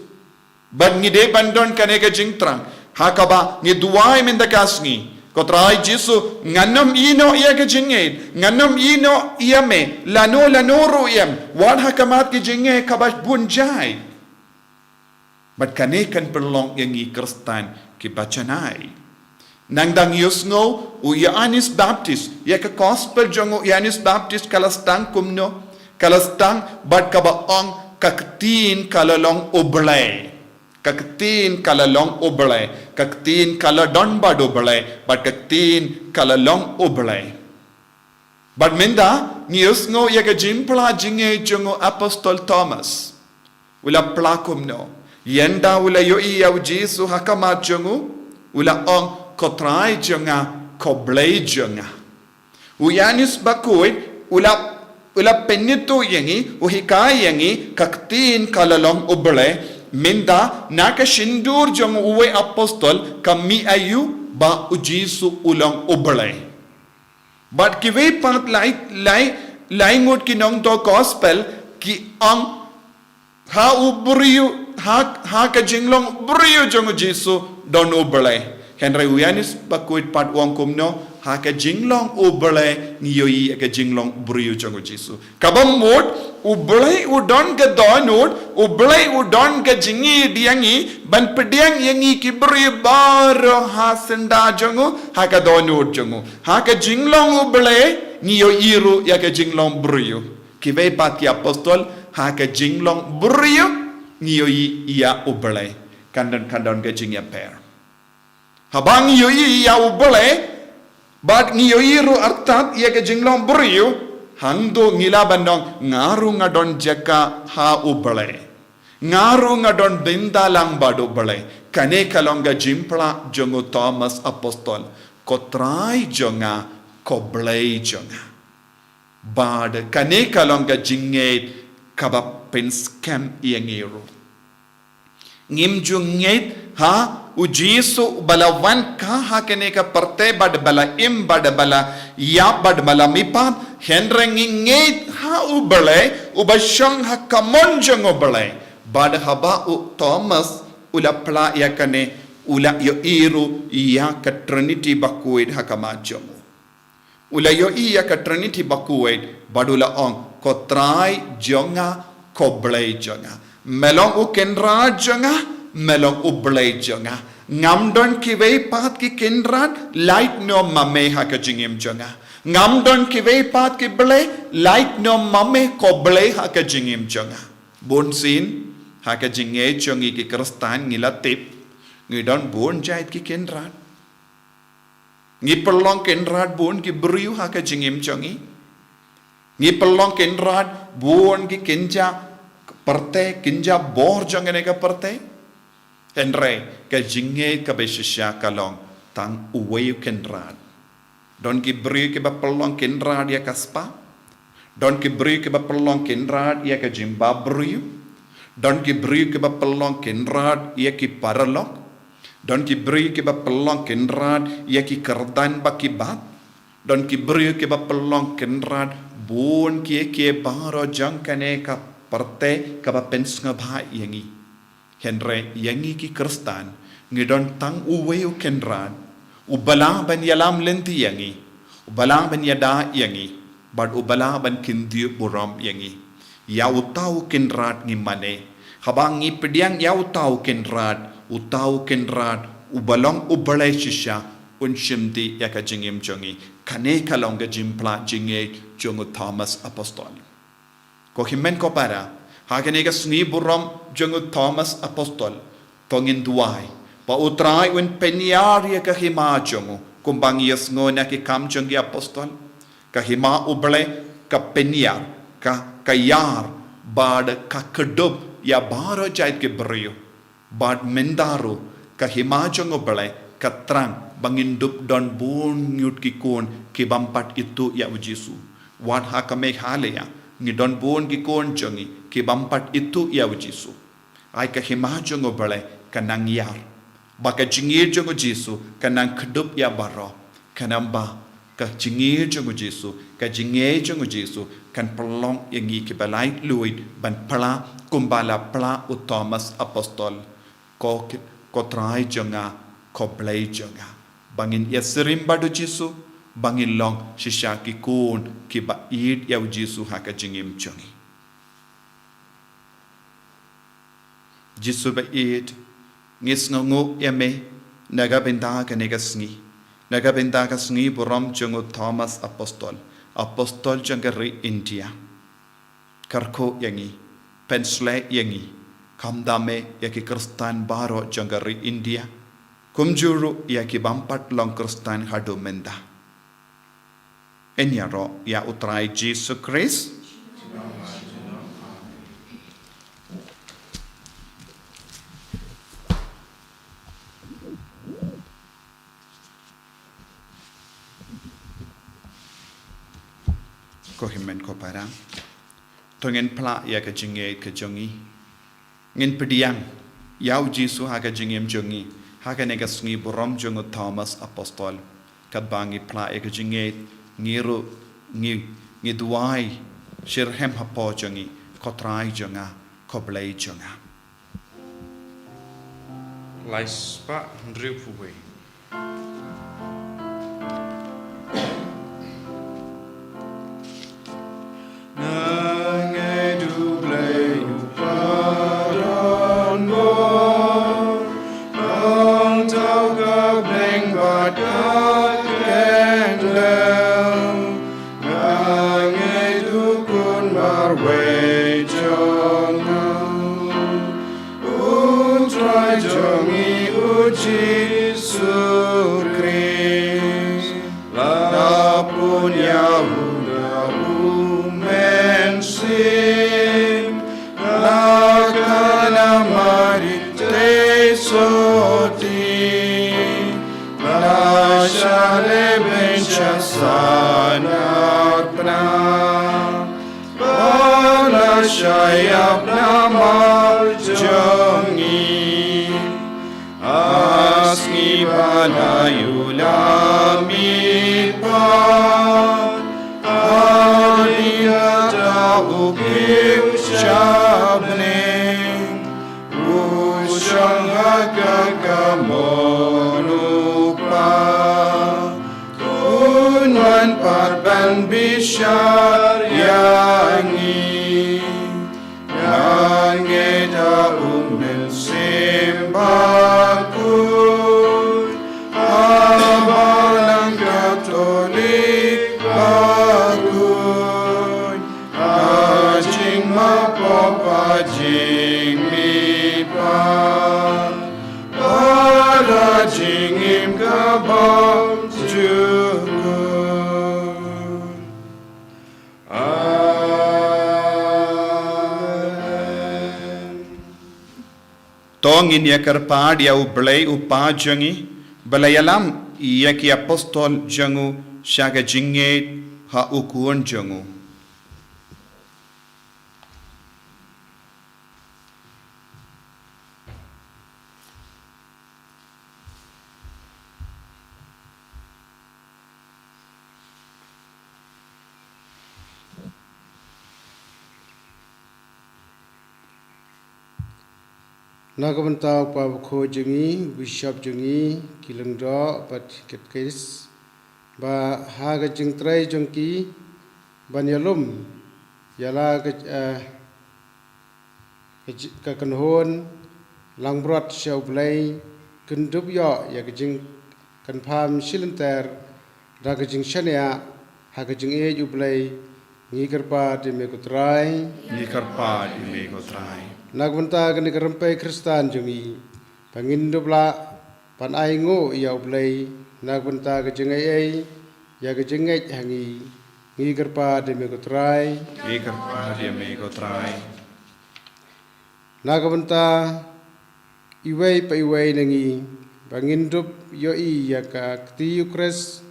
Bad ngi dei ban don kane ka jingthrang, ha kaba ngi duwai mynta ka sngi. Ko Trai Jisu, ngan ym ïehnoh ïa ka jingngeit, ngan ym ïehnoh ïa me, lano lano ruh ïa me, wat ha khmat ka jingngeit kaba bun jait. Bad kane kan pynlong ïa ngi Khristan kiba janai. Nang dang ïohsngew, u Ïoannis Baptist, ïa ka gospel jong u Ïoannis Baptist ka la sdang kumno, ka la sdang bad kaba ong ka ktien ka la long u Blei. Ka ktien ka la long u Blei, ka ktien ka la don bad u Blei, bad ka ktien ka la long u Blei. Bad mynta ngi ïohsngew ïa ka jingphla jingngeit jong u apostol Thomas. U la phla kumno? Ynda u la ïohi ïa u Jisu ha khmat jong u, u la ong, "Ko Trai jong nga, ko Blei jong nga." U Ïoannis Bakhuid u la, u la pynithuh ïa ngi, u hikai ïa ngi, ka ktien ka la long u Blei. Mynta na ka shyntur jong uwei u apostol ka mih aïu ba u Jisu u long u Blei. Bad kiwei pat lai, lai, lai ngut ki nongthoh gospel ki ong, ha u briew, ha, ha ka jinglong briew jong u Jisu don u Blei. Hynrei u Ïoannis Bakhuid pat u ong kumno? Ha ka jinglong u Blei ngi ïohi ïa ka jinglong briew jong u Jisu. Kaba mut, u Blei u don ka dohnud, u Blei u don ka jingïeit ïa ngi, ban pdiang ïa ngi ki briew baroh ha syndah jong u, ha ka dohnud jong u. Ha ka jinglong u Blei ngi ïohi ruh ïa ka jinglong briew. Kiwei pat ki apostol, ha ka jinglong briew ngi ïohi ïa u Blei. Kan don, kan don ka jingïapher. Haba ngi ïohi ïa u Blei, bad ngi ïohi ruh artat ïa ka jinglong briew, hangto ngi lah ban ong, nga ruh nga don jaka ha u Blei. Nga ruh nga don bynta lang bad u Blei. Kane ka long ka jingphla jong u Thomas apostol. Ko Trai jong nga, ko Blei jong nga. Bad kane ka long ka jingngeit kaba pynskhem ïa ngi ruh. Ngim ju ngeit ha u Jisu uba la wan ka ha kane ka pyrthei bad ba la im bad ba la ïap bad ba la mihpat, hynrei ngi ngeit ha u Blei uba shong ha ka mon jong u Blei. Bad haba u Thomas u la phla ïa kane, u la ïohi ruh ïa ka Trinity bakhuid ha khmat jong u. U la ïohi ïa ka Trinity bakhuid, bad u la ong, ko Trai jong nga, ko Blei jong nga. Me long u Kynrad jong nga, me long u Blei jong nga. Ngam don kiwei pat ki kynrad, lait noh ma me ha ka jingim jong nga. Ngam don kiwei pat ki Blei, lait noh ma me ko Blei ha ka jingim jong nga. Bunsien, ha ka jingngeit jong ngi ki Khristan ngi la tip, ngi don bun jait ki kynrad. Ngi pynlong kynrad bun ki briew ha ka jingim jong ngi. Ngi pynlong kynrad bun ki kynja pyrthei, kynja bor jong kane ka pyrthei. Hynrei ka jingngeit kaba shisha ka long tang uwei u Kynrad. Don ki briew kiba pynlong kynrad ïa ka spah. Don ki briew kiba pynlong kynrad ïa ka jingbapher briew. Don ki briew kiba pynlong kynrad ïa ki paralok. Don ki briew kiba pynlong kynrad ïa ki kyrdan ba ki bat. Don ki briew kiba pynlong kynrad bun kiei kiei baroh jong kane ka pyrthei kaba pynsngewbha ïa ngi. Hynrei ïa ngi ki Khristan, ngi don tang uwei u Kynrad, uba lah ban ïalam lynti ïa ngi, uba lah ban ïada ïa ngi, bad uba lah ban kyntiew burom ïa ngi. Ïa uta u Kynrad ngi mane. Haba ngi pdiang ïa uta u Kynrad, uta u Kynrad, uba long u Blei shisha, un shimti ïa ka jingim jong ngi. Kane ka long ka jingphla jingngeit jong u Thomas Apostol. Ko hynmen ko para, ha kane ka sngi burom jong u Thomas Apostol, to ngin duwai ba u Trai un pynïar ïa ka hima jong u, kumba ngi ïohsngew na ki Kam jong ki Apostol. Ka hima u Blei ka pynïar, ka, ka ïar, bad ka kdup ïa baroh jait ki briew. Bad mynta ruh, ka hima jong u Blei ka thrang ba ngin dup don bun ngut ki khun ki bym pat ithuh ïa u Jisu. Wat ha ka Meghalaya, ngi don bun ki khun jong ngi ki bym pat ithuh ïa u Jisu. Ai ka hima jong u Blei ka nang ïar. Ba ka jingïeit jong u Jisu ka nang kdup ïa baroh. Khnang ba ka jingïeit jong u Jisu, ka jingïeit jong u Jisu kan pynlong ïa ngi kiba laitluid ban phla kumba la phla u Thomas Apostol. Ko ki-, ko Trai jong nga, ko Blei jong nga. Ba ngin ïasyriem bad u Jisu, ba ngin long shisha ki khun kiba ïeit ïa u Jisu ha ka jingim jong ngi. Jisu ba ïeit, ngi sngewnguh ïa me na ka bynta kane ka sngi, na ka bynta ka sngi burom jong u Thomas Apostol, Apostol jong ka ri India. Kyrkhu ïa ngi, pynshlei ïa ngi, khamtam eh ïa ki Khristan baroh jong ka ri India, kumjuh ruh ïa ki bym pat long Khristan haduh mynta. Ngin ïaroh ïa U Trai Jisu Khrist. Ko hynmen ko para, to ngin phla ïa ka jingngeit ka jong ngi. Ngin pdiang ïa U Jisu ha ka jingim jong ngi ha kane ka sngi burom jong u Thomas Apostol. Katba ngi phla ïa ka jingngeit, ngi ruh ngi, ngi duwai shitrhem hapoh jong ngi: Ko Trai jong nga, ko Blei jong nga. Lai spah hynriewphew wei. Nga ngeit U Blei U Kpa donbor, Uta u kynrad bad u kyndit. Nga ngeit U Khun marwei jong U Trai jong ngi U Jisu Khrist. La pun ïa U da U Mynsiem na ka khyllipmat Mari Theisotti. La shah lehbeiñ sha saiñ arpnah, bad la shah ïap namar jong ngi. Ha sngi ba la ïoh la mihpat, ha ka bynta u khiew sha bneng, u shong ha ka kynhun U Kpa. Un wan pat ban bishar ïa ngi. Nga ngeit ha U Mynsiem Bakhuid, ha Balang Katholik bakhuid, ha jingmihpat, ha jingmihpat, bad ha jingim kabym jukut. Amen. To ngin ïa kyrpad ïa U Blei U Kpa jong ngi, ba la ïalam ïa ki apostol jong u sha ka jingngeit ha U Khun jong u. Na ka bynta u Kpa Bakhuid jong ngi, u Bishop jong ngi, ki lyngdoh bad ki katekis, ba ha ka jingtrei jong ki ban ïalum ïa la ka, eh, ka ji-, ka kynhun langbrot sha U Blei, kin dup ïoh ïa ka jingkynpham shilynter da ka jingshaniah ha ka jingïeit U Blei. Ngi kyrpad ïa me ko Trai. Ngi kyrpad ïa me ko Trai. Na ka bynta kane ka rympei Khristan jong ngi, ba ngin dup lah ban ainguh ïa U Blei na ka bynta ka jingaiei ïa ka jingngeit ha ngi, ngi kyrpad ïa me ko Trai. Ngi kyrpad ïa me ko Trai. Na ka bynta iwei pa iwei na ngi, ba ngin dup ïohi ïa ka kti U Khrist,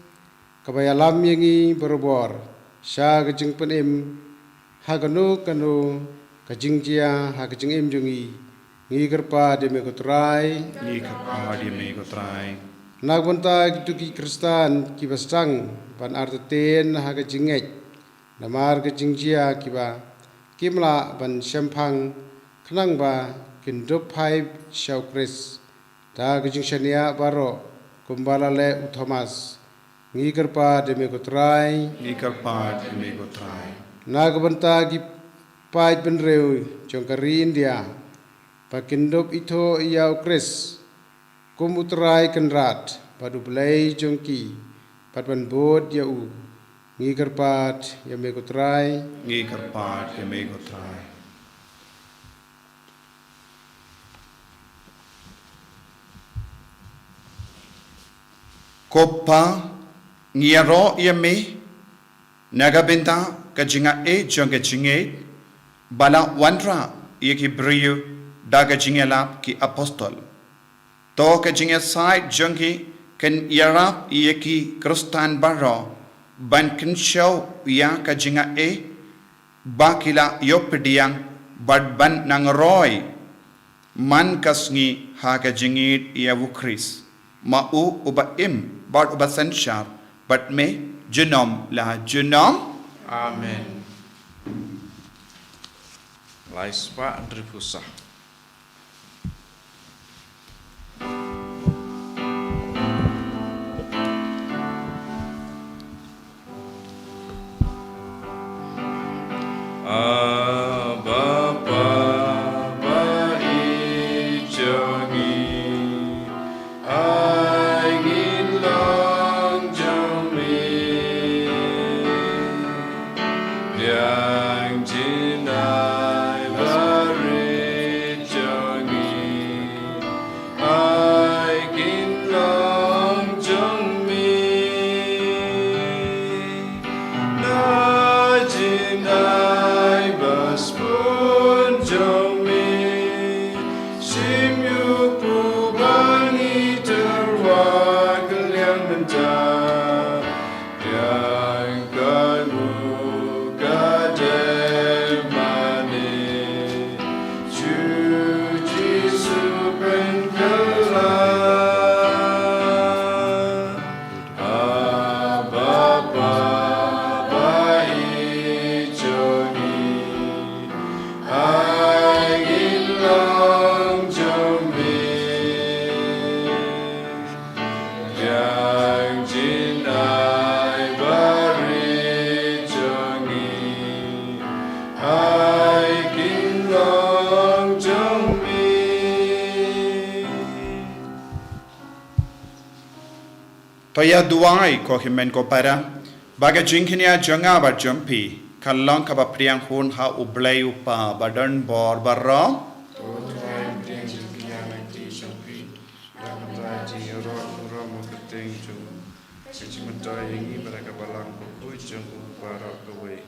kaba ïalam ïa ngi barabor sha ka jingpynim ha kano kano ka jingjia ha ka jingim jong ngi, ngi kyrpad ïa me ko Trai. Ngi kyrpad ïa me ko Trai. Na ka bynta kito ki Khristan kiba sdang ban artatien ha ka jingngeit namar ka jingjia, kiba kim lah ban shemphang khnang ba kin dup phai sha U Khrist da ka jingshaniah baroh, kumba la leh u Thomas, ngi kyrpad ïa me ko Trai. Ngi kyrpad ïa me ko Trai. Na ka bynta ki paid bynriew jong ka ri India, ba kin dup ithuh ïa U Khrist kum U Trai Kynrad bad U Blei jong ki, bad ban bud ïa U, ngi kyrpad ïa me ko Trai. Ngi kyrpad ïa me ko Trai. Ko Kpa, ngi ïaroh ïa me, Na ka bynta ka jingai jong ka jingngeit ba la wanrah ïa ki briew da ka jingïalap ki apostol. To ka jingïasaid jong ki kan ïarap ïa ki Khristan baroh ban kynshew ïa ka jingai ba ki la ïoh pdiang bad ban nang roi man ka sngi ha ka jingïeit ïa u Khrist, ma u uba im bad uba synshar bad me junom la junom. Amen. Lai spah hynriewphew saw. Abba, Baba, i jong ngi, ai ngin long jong me. Biang jingdai barit jong ngi, ai kin long jong me. Na jingdai ba sbun jong me, shim ïa u ba ngi tyrwa kylliang mynta. Biang ka ngu ka dei mane, Jisu pynkylla. Abba, Baba, i jong ngi, ai ngin long jong me. Biang jingdai barit jong ngi, ai kin long jong me. To ïa duwai ko hynmen ko para, ba ka jingkñia jong nga bad jong phi kan long kaba pdiang hun ha U Blei U Kpa ba don bor baroh. To Trai, pdiang jingkñia na ka kti jong phi, ïa ka bynta jingïaroh burom ha ka kyrteng jong u, ka jingmyntoi ïa ngi bad ka balang bakhuid jong u baroh kawei.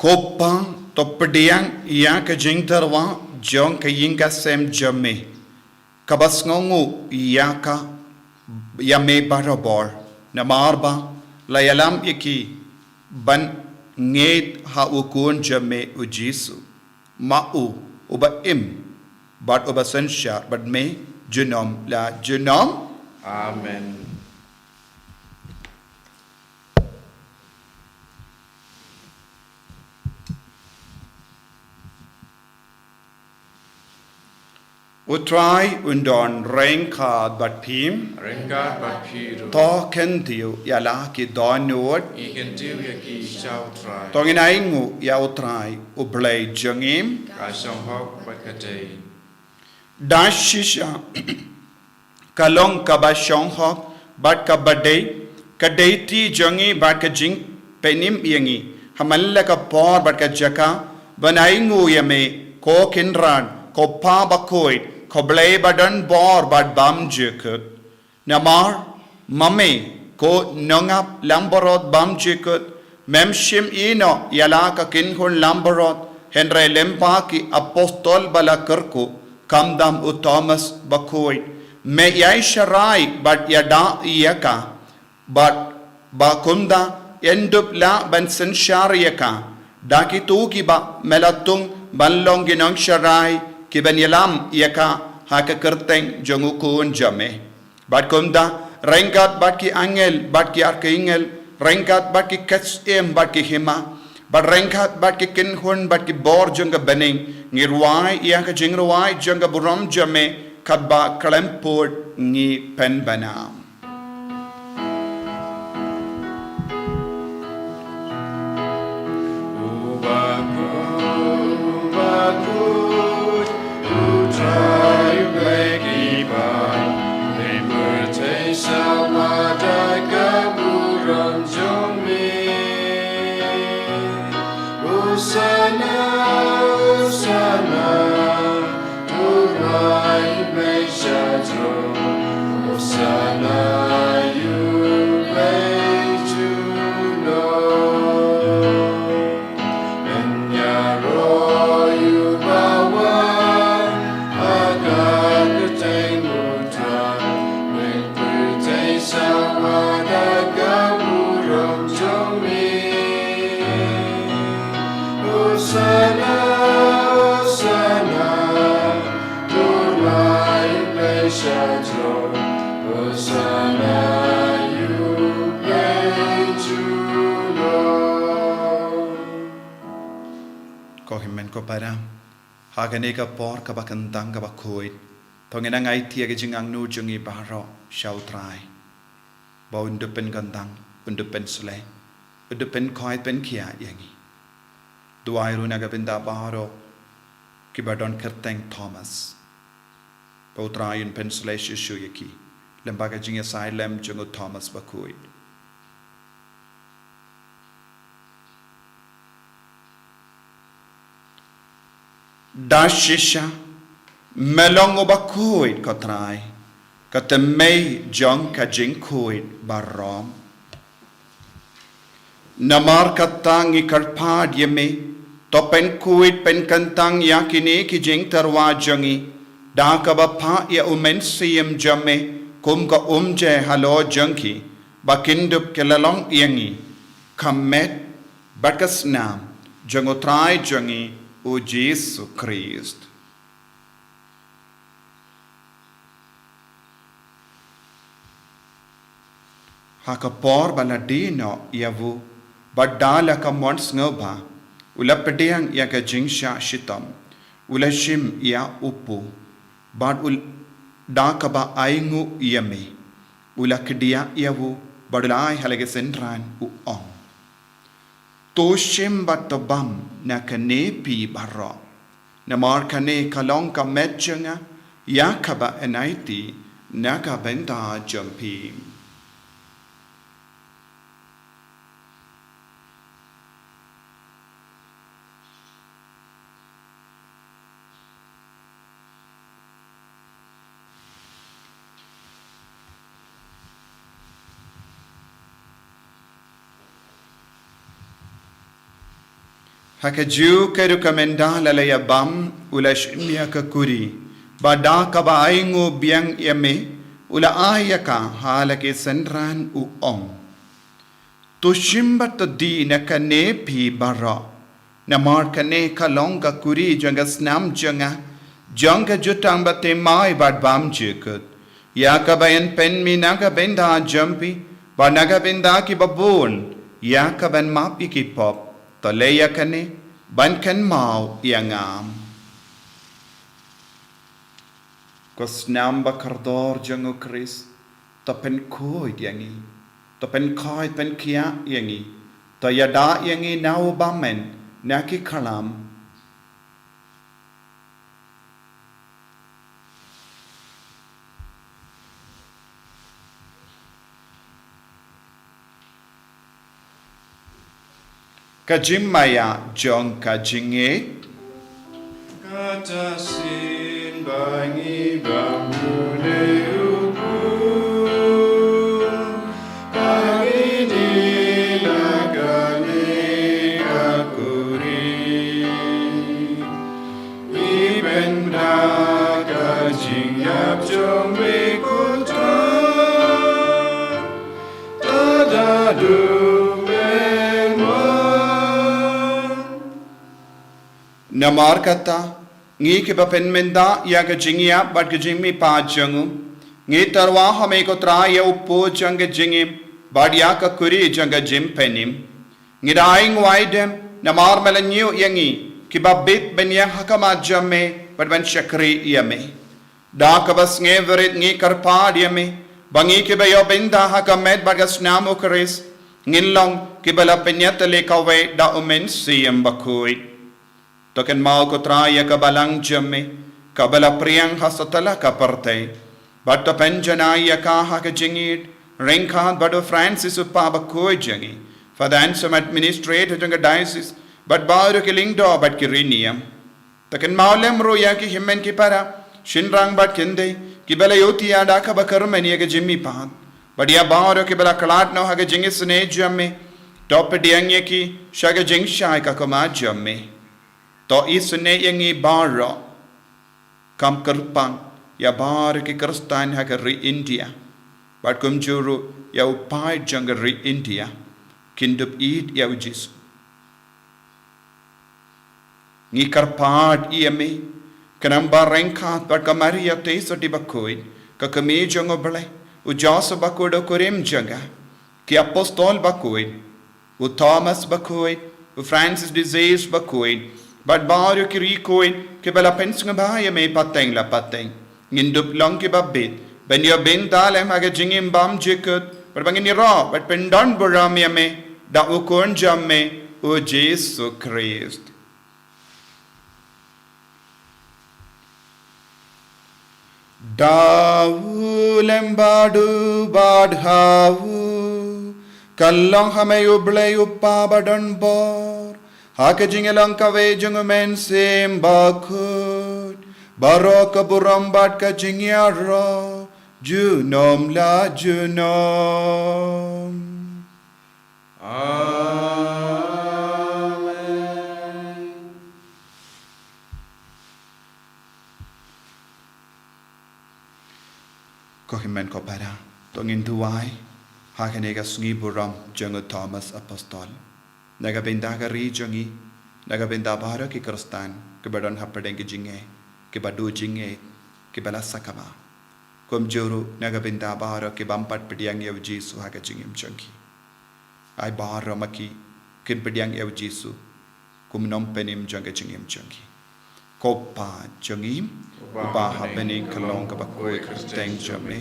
Ko Pa, to pdiang ïa ka jingtyrwa jong ka ïing ka sem jong me, kaba sngewnguh ïa ka, ïa me barabor, namar ba la ïalam ïa ki ban ngeit ha U Khun jong me U Jisu. Ma u uba im bad uba synshar bad me junom la junom. Amen. U Trai un don ryngkat bad phi. Ryngkat bad phi ruh. To kyntiew ïa la ki dohnud. Ngi kyntiew ïa ki sha U Trai. To ngin ainguh ïa U Trai U Blei jong ngi. Ka shong hok bad ka dei. Da shisha ka long kaba shong hok bad kaba dei, ka dei ti jong ngi bad ka jingpynim ïa ngi ha man la ka por bad ka jaka, ban ainguh ïa me, ko Kynrad, ko Pa bakhuid, ko Blei ba don bor bad bymjukut. Namar ma me, ko Nongap Langbrot bymjukut, mem shim ïehnoh ïa la ka kynhun langbrot, hynrei lyngba ki apostol ba la kyrkhu, khamtam u Thomas bakhuid, me ïai sharai bad ïada ïa ka, bad ba kumta yn dup lah ban synshar ïa ka da kito kiba me la tung ban long ki nongsharai kiban ïalam ïa ka ha ka kyrteng jong U Khun jong me. Bad kumta, ryngkat bad ki angel bad ki archangel, ryngkat bad ki ksiem bad ki hima, bad ryngkat bad ki kynhun bad ki bor jong ka bneng, ngi rwai ïa ka jingrwai jong ka burom jong me, katba khlem pud ngi pynbna. U bakhuid, u bakhuid, U Trai U Blei ki kpa, ha pyrthei sha lade ka burom jong me. Hosana, Hosana, to U Blei sha throne. Hosana ïa U Blei jong Ko hynmen ko para, ha kane ka por kaba kyntang kaba khuid, to ngin nang aiti ïa ka jingangnud jong ngi baroh sha U Trai, ba un da pynkyntang, un da pynsleh, un da pynkhuid pynkhiah ïa ngi. Duwai ruh na ka bynta baroh kiba don kyrteng Thomas, ba U Trai un pynsleh shuh shuh ïa ki lyngba ka jingïasaid lem jong u Thomas bakhuid. Da shisha, me long uba khuid, ko Trai, ka tymmen jong ka jingkhuid baroh. Namar kata ngi kyrpad ïa me, to pynkhuid pynkyntang ïa kine ki jingtyrwa jong ngi da kaba phah ïa U Mynsiem jong me kum ka umjai halor jong ki, ba kin dup ki la long ïa ngi ka met bad ka snam jong U Trai jong ngi U Jisu Khrist. Ha ka por ba la die noh ïa u, bad da la ka mon sngewbha, u la pdiang ïa ka jingshah shitom, u la shim ïa u pu, bad u l-, da kaba ainguh ïa me, u la kdiah ïa u, bad u la ai ha la ki synran, u ong: To shim bad to bam na kane phi baroh. Namar kane ka long ka met jong nga, ïa kaba yn aiti na ka bynta jong phi. Ha kajuh ka rukom ynda la la ïa bam, u la shim ïa ka kuri, bad da kaba ainguh biang ïa me, u la ai ïa ka ha la ki synran, u ong: To shim bad to die na kane phi baroh. Namar kane ka long ka kuri jong ka snam jong nga, jong ka jutang bathymmai bad bymjukut, ïa kaba yn pynmih na ka bynta jong phi bad na ka bynta kiba bun, ïa kaban map ïa ki pop. To leh ïa kane ban kynmaw ïa nga. Ko snam bakordor jong U Khrist, to pynkhuid ïa ngi, to pynkhuid pynkhiah ïa ngi, to ïada ïa ngi na u bymman na ki khlam. Ka jingmaïa jong ka jingngeit. Kata shisien ba ngi bam ruh ne u pu, ba ngi die na kane ka kuri. Ngi pynbna ka jingïap jong me, ko Trai, ta da duh me mon. Namar kata, ngi kiba pynmynta ïa ka jingïap bad ka jingmihpat jong u, ngi tyrwa ha me ko Trai ïa u pu jong ka jingim, bad ïa ka kuri jong ka jingpynim. Ngi da ainguh aidem, namar me la ñiew ïa ngi, kiba bit ban ïeng ha khmat jong me, bad ban shakri ïa me. Da kaba sngewrit ngi kyrpad ïa me, ba ngi kiba ïoh bynta ha ka met bad ka snam U Khrist, ngin long kiba la pynïatylli kawei da U Mynsiem Bakhuid. To kynmaw ko Trai ïa ka balang jong me, kaba la pdiang ha satlak ka pyrthei. Bad to pynjanai ïa ka ha ka jingïeit ryngkat bad u Francis u Papa bakhuid jong ngi, Father Anselm administrator jong ka diocese, bad baroh ki lyngdoh bad ki riewniam. To kynmaw lem ruh ïa ki hynmen ki para, shynrang bad kynthei, kiba la ïohthiah da kaba kyrmen ïa ka jingmihpat. Bad ïa baroh kiba la khlad noh ha ka jingisynei jong me, to pdiang ïa ki sha ka jingshai ka khmat jong me. To isynei ïa ngi baroh, kham kyrpang ïa baroh ki Khristan ha ka ri India, bad kumjuh ruh ïa u paid jong ka ri India, kin dup ïeit ïa U Jisu. Ngi kyrpad ïa me, khnang ba ryngkat bad ka Maria Theisotti bakhuid, ka kmie jong U Blei, u Joseph bakhuid u kurim jong nga, ki apostol bakhuid, u Thomas bakhuid, u Francis de Sales bakhuid, bad baroh ki riew khuid kiba la pynsngewbha ïa me pateng la pateng. Ngin dup long kiba bit ban ïoh bynta lem ha ka jingim bymjukut, bad ba ngin ïaroh bad pyndon burom ïa me da u Khun jong me, u Jisu Khrist. Da u lem bad u bad ha u, kan long ha me u Blei u Kpa badonbor, ha ka jingïalong kawei jong u Mynsiem Bakhuid, baroh ka burom bad ka jingïaroh junom la junom. Amen. Ko hynmen ko para, to ngin duwai ha kane ka sngi burom jong u Thomas Apostol, na ka bynta ka ri jong ngi, na ka bynta baroh ki Khristan kiba don hapdeng ki jingeh, kiba duh jingeh, kiba la sakma. Kumjuh ruh na ka bynta baroh ki bym pat pdiang ïa u Jisu ha ka jingim jong ki. Ai baroh ma ki kin pdiang ïa u Jisu kum u nongpynim jong ka jingim jong ki. Ko Pa jong ngi, uba ha bneng, ka long kaba khuid ka kyrteng jong me,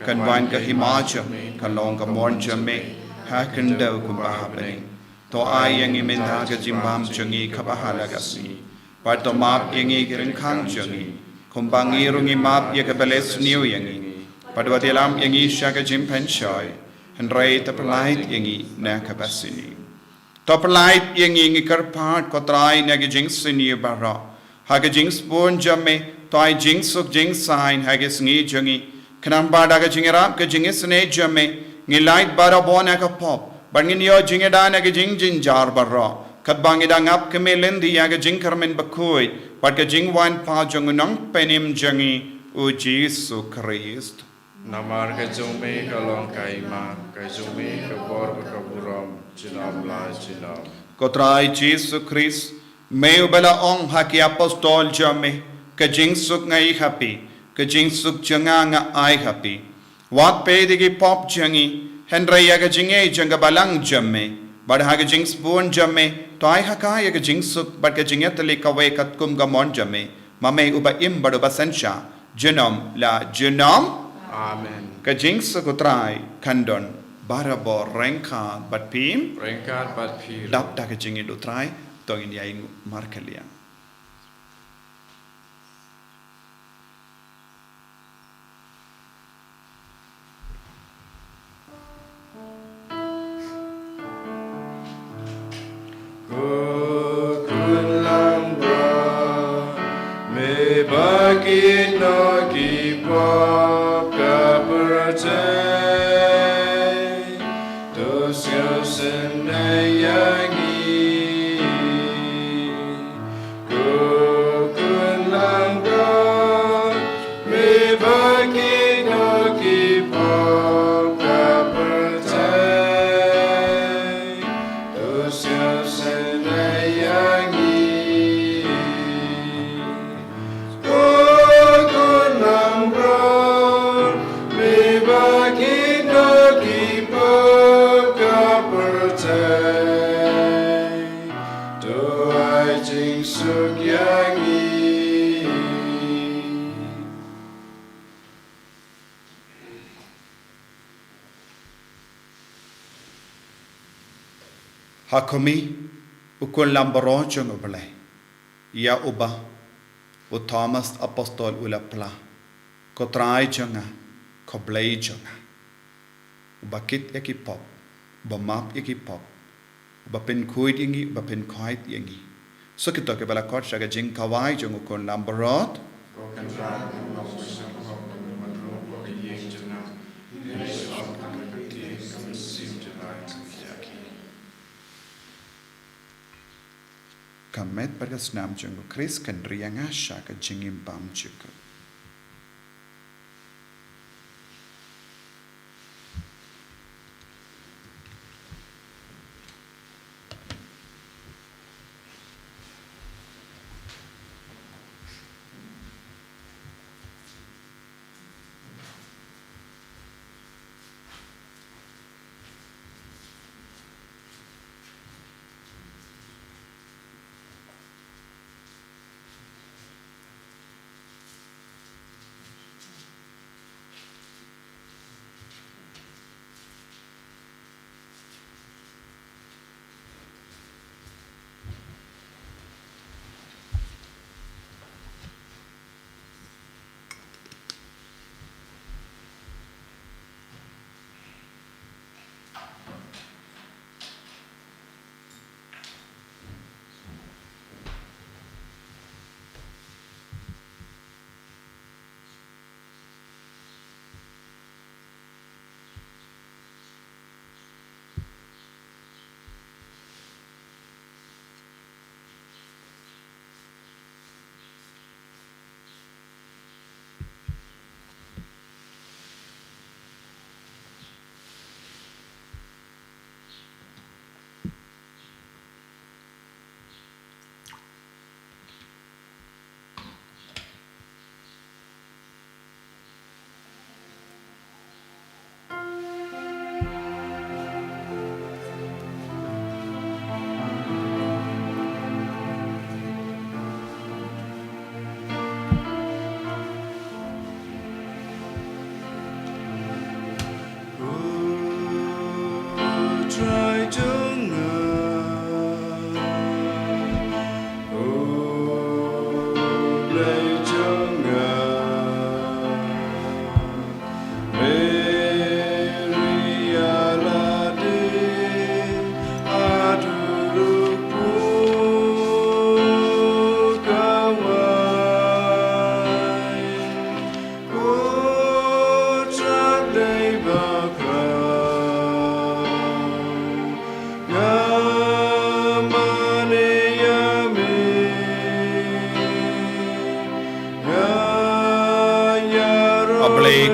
kan wan ka hima jong me, kan long ka mon jong me ha khyndew kumba ha bneng. To ai ïa ngi mynta ka jingbam jong ngi kaba ha la ka sngi. Bad to map ïa ngi ki ryngkang jong ngi, kumba ngi ruh ngi map ïa kiba leh sniew ïa ngi. Bad wat ïalam ïa ngi sha ka jingpynshoi, hynrei to pyllait ïa ngi na kaba sniew. To pyllait ïa ngi, ngi kyrpad ko Trai, na ki jingsniew baroh. Ha ka jingsbun jong me, to ai jingsuk jingsaiñ ha ki sngi jong ngi. Khnang ba da ka jingïarap ka jingisynei jong me, ngin lait baroh bun na ka pop, bad ngin ïoh jingïada na ki jingjynjar baroh, katba ngi dang ap kmie lynti ïa ka jingkyrmen bakhuid bad ka jingwan pat jong u Nongpynim jong ngi, u Jisu Khrist. Namar ka jong me ka long ka hima, ka jong me ka bor bad ka burom, junom la junom. Ko Trai Jisu Khrist, me uba la ong ha ki apostol jong me, ka jingsuk nga ai ha phi, ka jingsuk jong nga nga ai ha phi. Wat peit ïa ki pop jong ngi, hynrei ïa ka jingngeit jong ka balang jong me. Bad ha ka jingsbun jong me, to ai ha ka ïa ka jingsuk bad ka jingïatylli kawei katkum ka mon jong me, ma me uba im bad uba synshar junom la junom. Amen. Ka jingsuk u Trai kan don barabor ryngkat bad phi. Ryngkat bad phi. Dap da ka jingïeit u Trai, to ngin ïainguh markylliang. Ko Khun langbrot, me ba kino ki pop ka pyrthei, to sngewsynei ïa ngi. Ko Khun langbrot, me ba kino ki pop ka pyrthei, to sngewsynei ïa ngi. Ko Khun langbrot, me ba kino ki pop ka pyrthei, to ai jingsuk ïa ngi. Ha khmih, u Khun langbrot jong U Blei, ïa uba u Thomas Apostol u la phla, ko Trai jong nga, ko Blei jong nga. Uba kit ïa ki pop, uba map ïa ki pop, uba pynkhuid ïa ngi, uba pynkhuid ïa ngi. Sa kito kiba la khot sha ka jingkhawai jong u Khun langbrot. Ko Kynrad, ka met bad ka snam jong u Khrist kan ri ïa nga sha ka jingim bymjukut.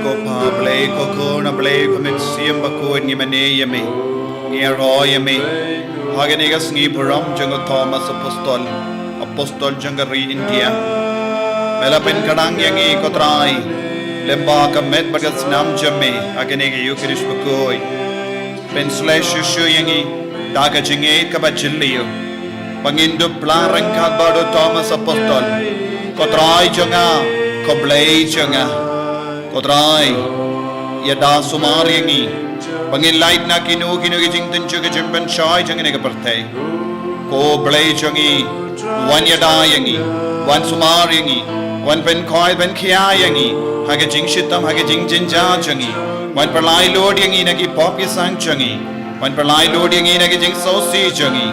Ko Pa Blei, ko Khun Blei, ko Mynsiem Bakhuid, ngi mane ïa me, ngi ïaroh ïa me ha kane ka sngi burom jong u Thomas Apostol, Apostol jong ka ri India. Me la pynkhlaiñ ïa ngi, ko Trai, lyngba ka met bad ka snam jong me ha kane ka Ïukharist bakhuid. Pynsleh shuh shuh ïa ngi da ka jingngeit kaba jylliew, ba ngin dup phla ryngkat bad u Thomas Apostol, ko Trai jong nga, ko Blei jong nga. Ko Trai, ïada sumar ïa ngi ba ngin lait na kino kino ki jingtynjuh ki jingpynshoi jong kane ka pyrthei. Ko Blei jong ngi, wan ïada ïa ngi, wan sumar ïa ngi, wan pynkhoi pynkhia ïa ngi ha ka jingshitom, ha ka jingjynjar jong ngi. Wan pynlait lut ïa ngi na ki pop ki sang jong ngi. Wan pynlait lut ïa ngi na ki jingsngewsih jong ngi.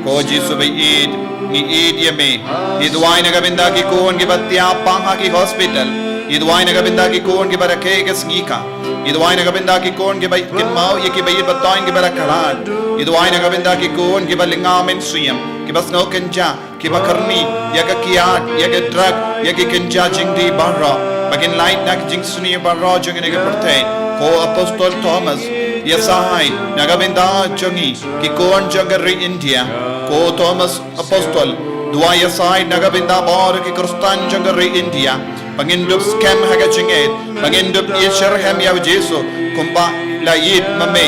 Ko Jisu ba ïeit, ngi ïeit ïa me. Ngi duwai na ka bynta ki khun kiba thiah pang ha ki hospital. Ngi duwai na ka bynta ki khun kiba rakhe ka sngi ka. Ngi duwai na ka bynta ki khun kiba kynmaw ïa kiba ïeit ba toiñ kiba la khlad. Ngi duwai na ka bynta ki khun kiba lyngngoh mynsiem, kiba sngew kynjah, kiba kyrni ïa ka kiad, ïa ka drug, ïa ki kynja jingdih baroh, ba kin lait na ki jingsniew baroh jong kane ka pyrthei. Ko Apostol Thomas, ïasaid na ka bynta jong ngi, ki khun jong ka ri India. Ko Thomas Apostol, duwai ïasaid na ka bynta baroh ki Khristan jong ka ri India, ba ngin dup skhem ha ka jingngeit, ba ngin dup ïeit shitrhem ïa u Jisu kumba la ïeit ma me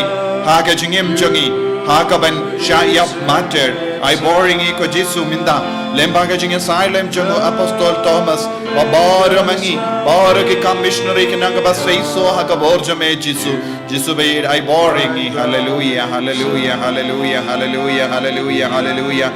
ha ka jingim jong ngi, ha kaban shah ïap martyr. Ai bor ïa ngi ko Jisu mynta, lyngba ka jingïasaid lem jong u Apostol Thomas, ba baroh ma ngi, baroh ki kam missionary ki nang kaba seisoh ha ka bor jong me Jisu. Jisu ba ïeit, ai bor ïa ngi. Haleluia, haleluia, haleluia, haleluia, haleluia, haleluia.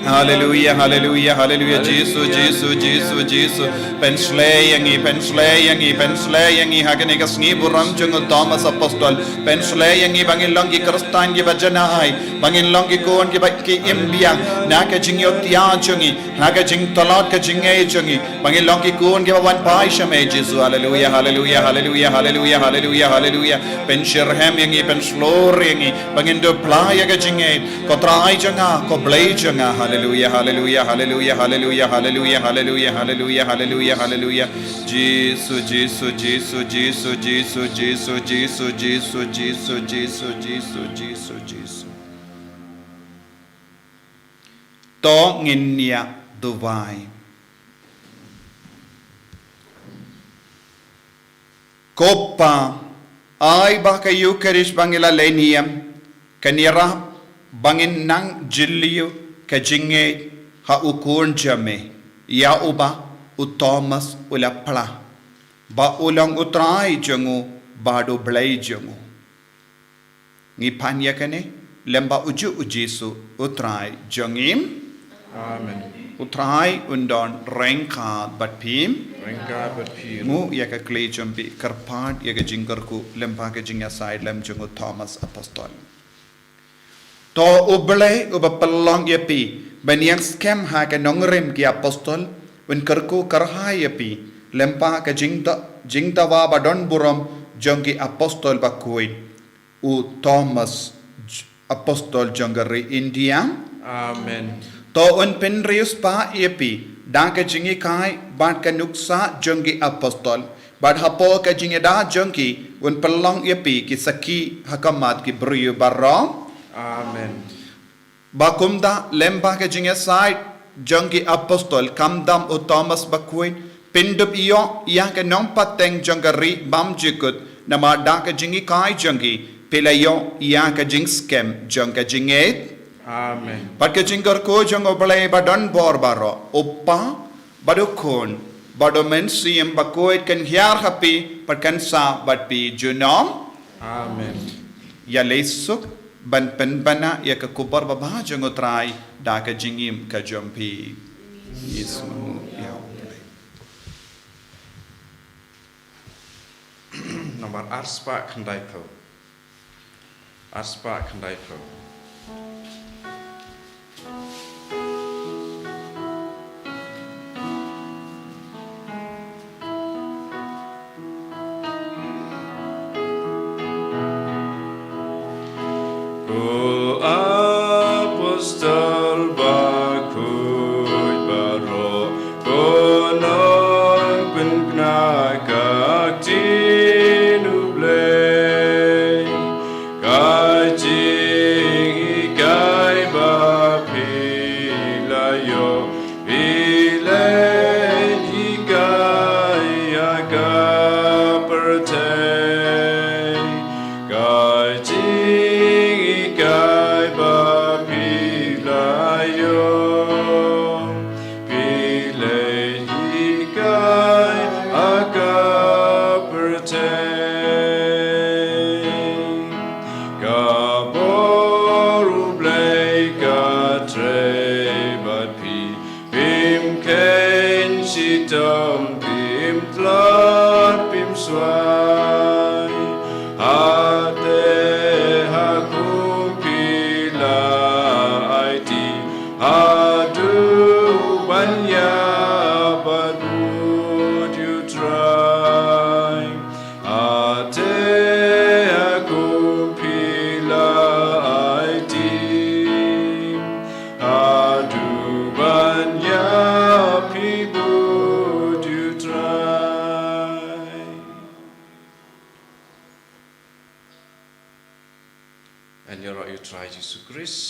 Haleluia, haleluia, haleluia. Jisu, Jisu, Jisu, Jisu. Pynsleh ïa ngi, pynsleh ïa ngi, pynsleh ïa ngi ha kane ka sngi burom jong u Thomas Apostol. Pynsleh ïa ngi ba ngin long ki Khristan kiba janai, ba ngin long ki khun kiba ki im biang na ka jingïohthiah jong ngi, na ka jingtlot ka jingngeit jong ngi, ba ngin long ki khun kiba wan phai sha me Jisu. Haleluia, haleluia, haleluia, haleluia, haleluia, haleluia. Pynshitrhem ïa ngi, pynshlur ïa ngi, ba ngin dup phla ïa ka jingngeit. Ko Trai jong nga, ko Blei jong nga. Haleluia, haleluia, haleluia, haleluia, haleluia, haleluia, haleluia, haleluia, haleluia. Jisu, Jisu, Jisu, Jisu, Jisu, Jisu, Jisu, Jisu, Jisu, Jisu, Jisu, Jisu. To ngin ïa duwai. Ko Pa, ai ba ka Ïukharist ba ngi la leh niam, kan ïarap ba ngin nang jylliew ka jingngeit ha u Khun jong me, ïa uba u Thomas u la phla ba u long u Trai jong u bad u Blei jong u. Ngi pan ïa kane lyngba u juh u Jisu, u Trai jong ngi. Amen. U Trai un don ryngkat bad phi. Ryngkat bad phi. Nguh ïa ka khlieh jong phi, kyrpad ïa ka jingkyrkhu lyngba ka jingïasaid lem jong u Thomas Apostol. To u Blei uba pynlong ïa phi ban ïeng skhem ha ka nongrim ki apostol, un kyrkhu kyrhai ïa phi lyngba ka jingda-, jingdawa ba don burom jong ki apostol bakhuid, u Thomas J-, Apostol jong ka ri India. Amen. To un pynriewspah ïa phi da ka jinghikai bad ka nuksa jong ki apostol, bad hapoh ka jingïada jong ki un pynlong ïa phi ki sakhi ha khmat ki briew baroh. Amen. Ba kumta lyngba ka jingïasaid jong ki apostol, khamtam u Thomas bakhuid, phin dup ïoh ïa ka nongpateng jong ka ri bymjukut, namar da ka jinghikai jong ki phi la ïoh ïa ka jingskhem jong ka jingngeit. Amen. Bad ka jingkyrkhu jong u Blei ba don bor baroh, u Pa, bad u Khun, bad u Mynsiem Bakhuid, kan hiar ha phi bad kan sah bad phi junom. Amen. Ïaleh suk ban pynbna ïa ka khubor babha jong u Trai da ka jingim ka jong phi. Ngi sngewnguh ïa u Blei. Nambar arspah khyndaiphew. Arspah khyndaiphew. Ko apostol bakhuid baroh, ko nongpynbna ka ktien. Ïoh phi leh hikai ha ka pyrthei, ka jinghikai ba phi la ïoh phi leh hikai ha ka pyrthei. Ka bor U Blei ka trei bad phi, phim kheiñ shitom, phim tlot, phim swai. Hate ha kum phi la aiti, haduh ban ïap bad bud ïa U Trai. Hate ha kum phi la aiti, haduh ban ïap phi bud ïa U Trai. Yn ïaroh ïa U Trai Jisu Khrist.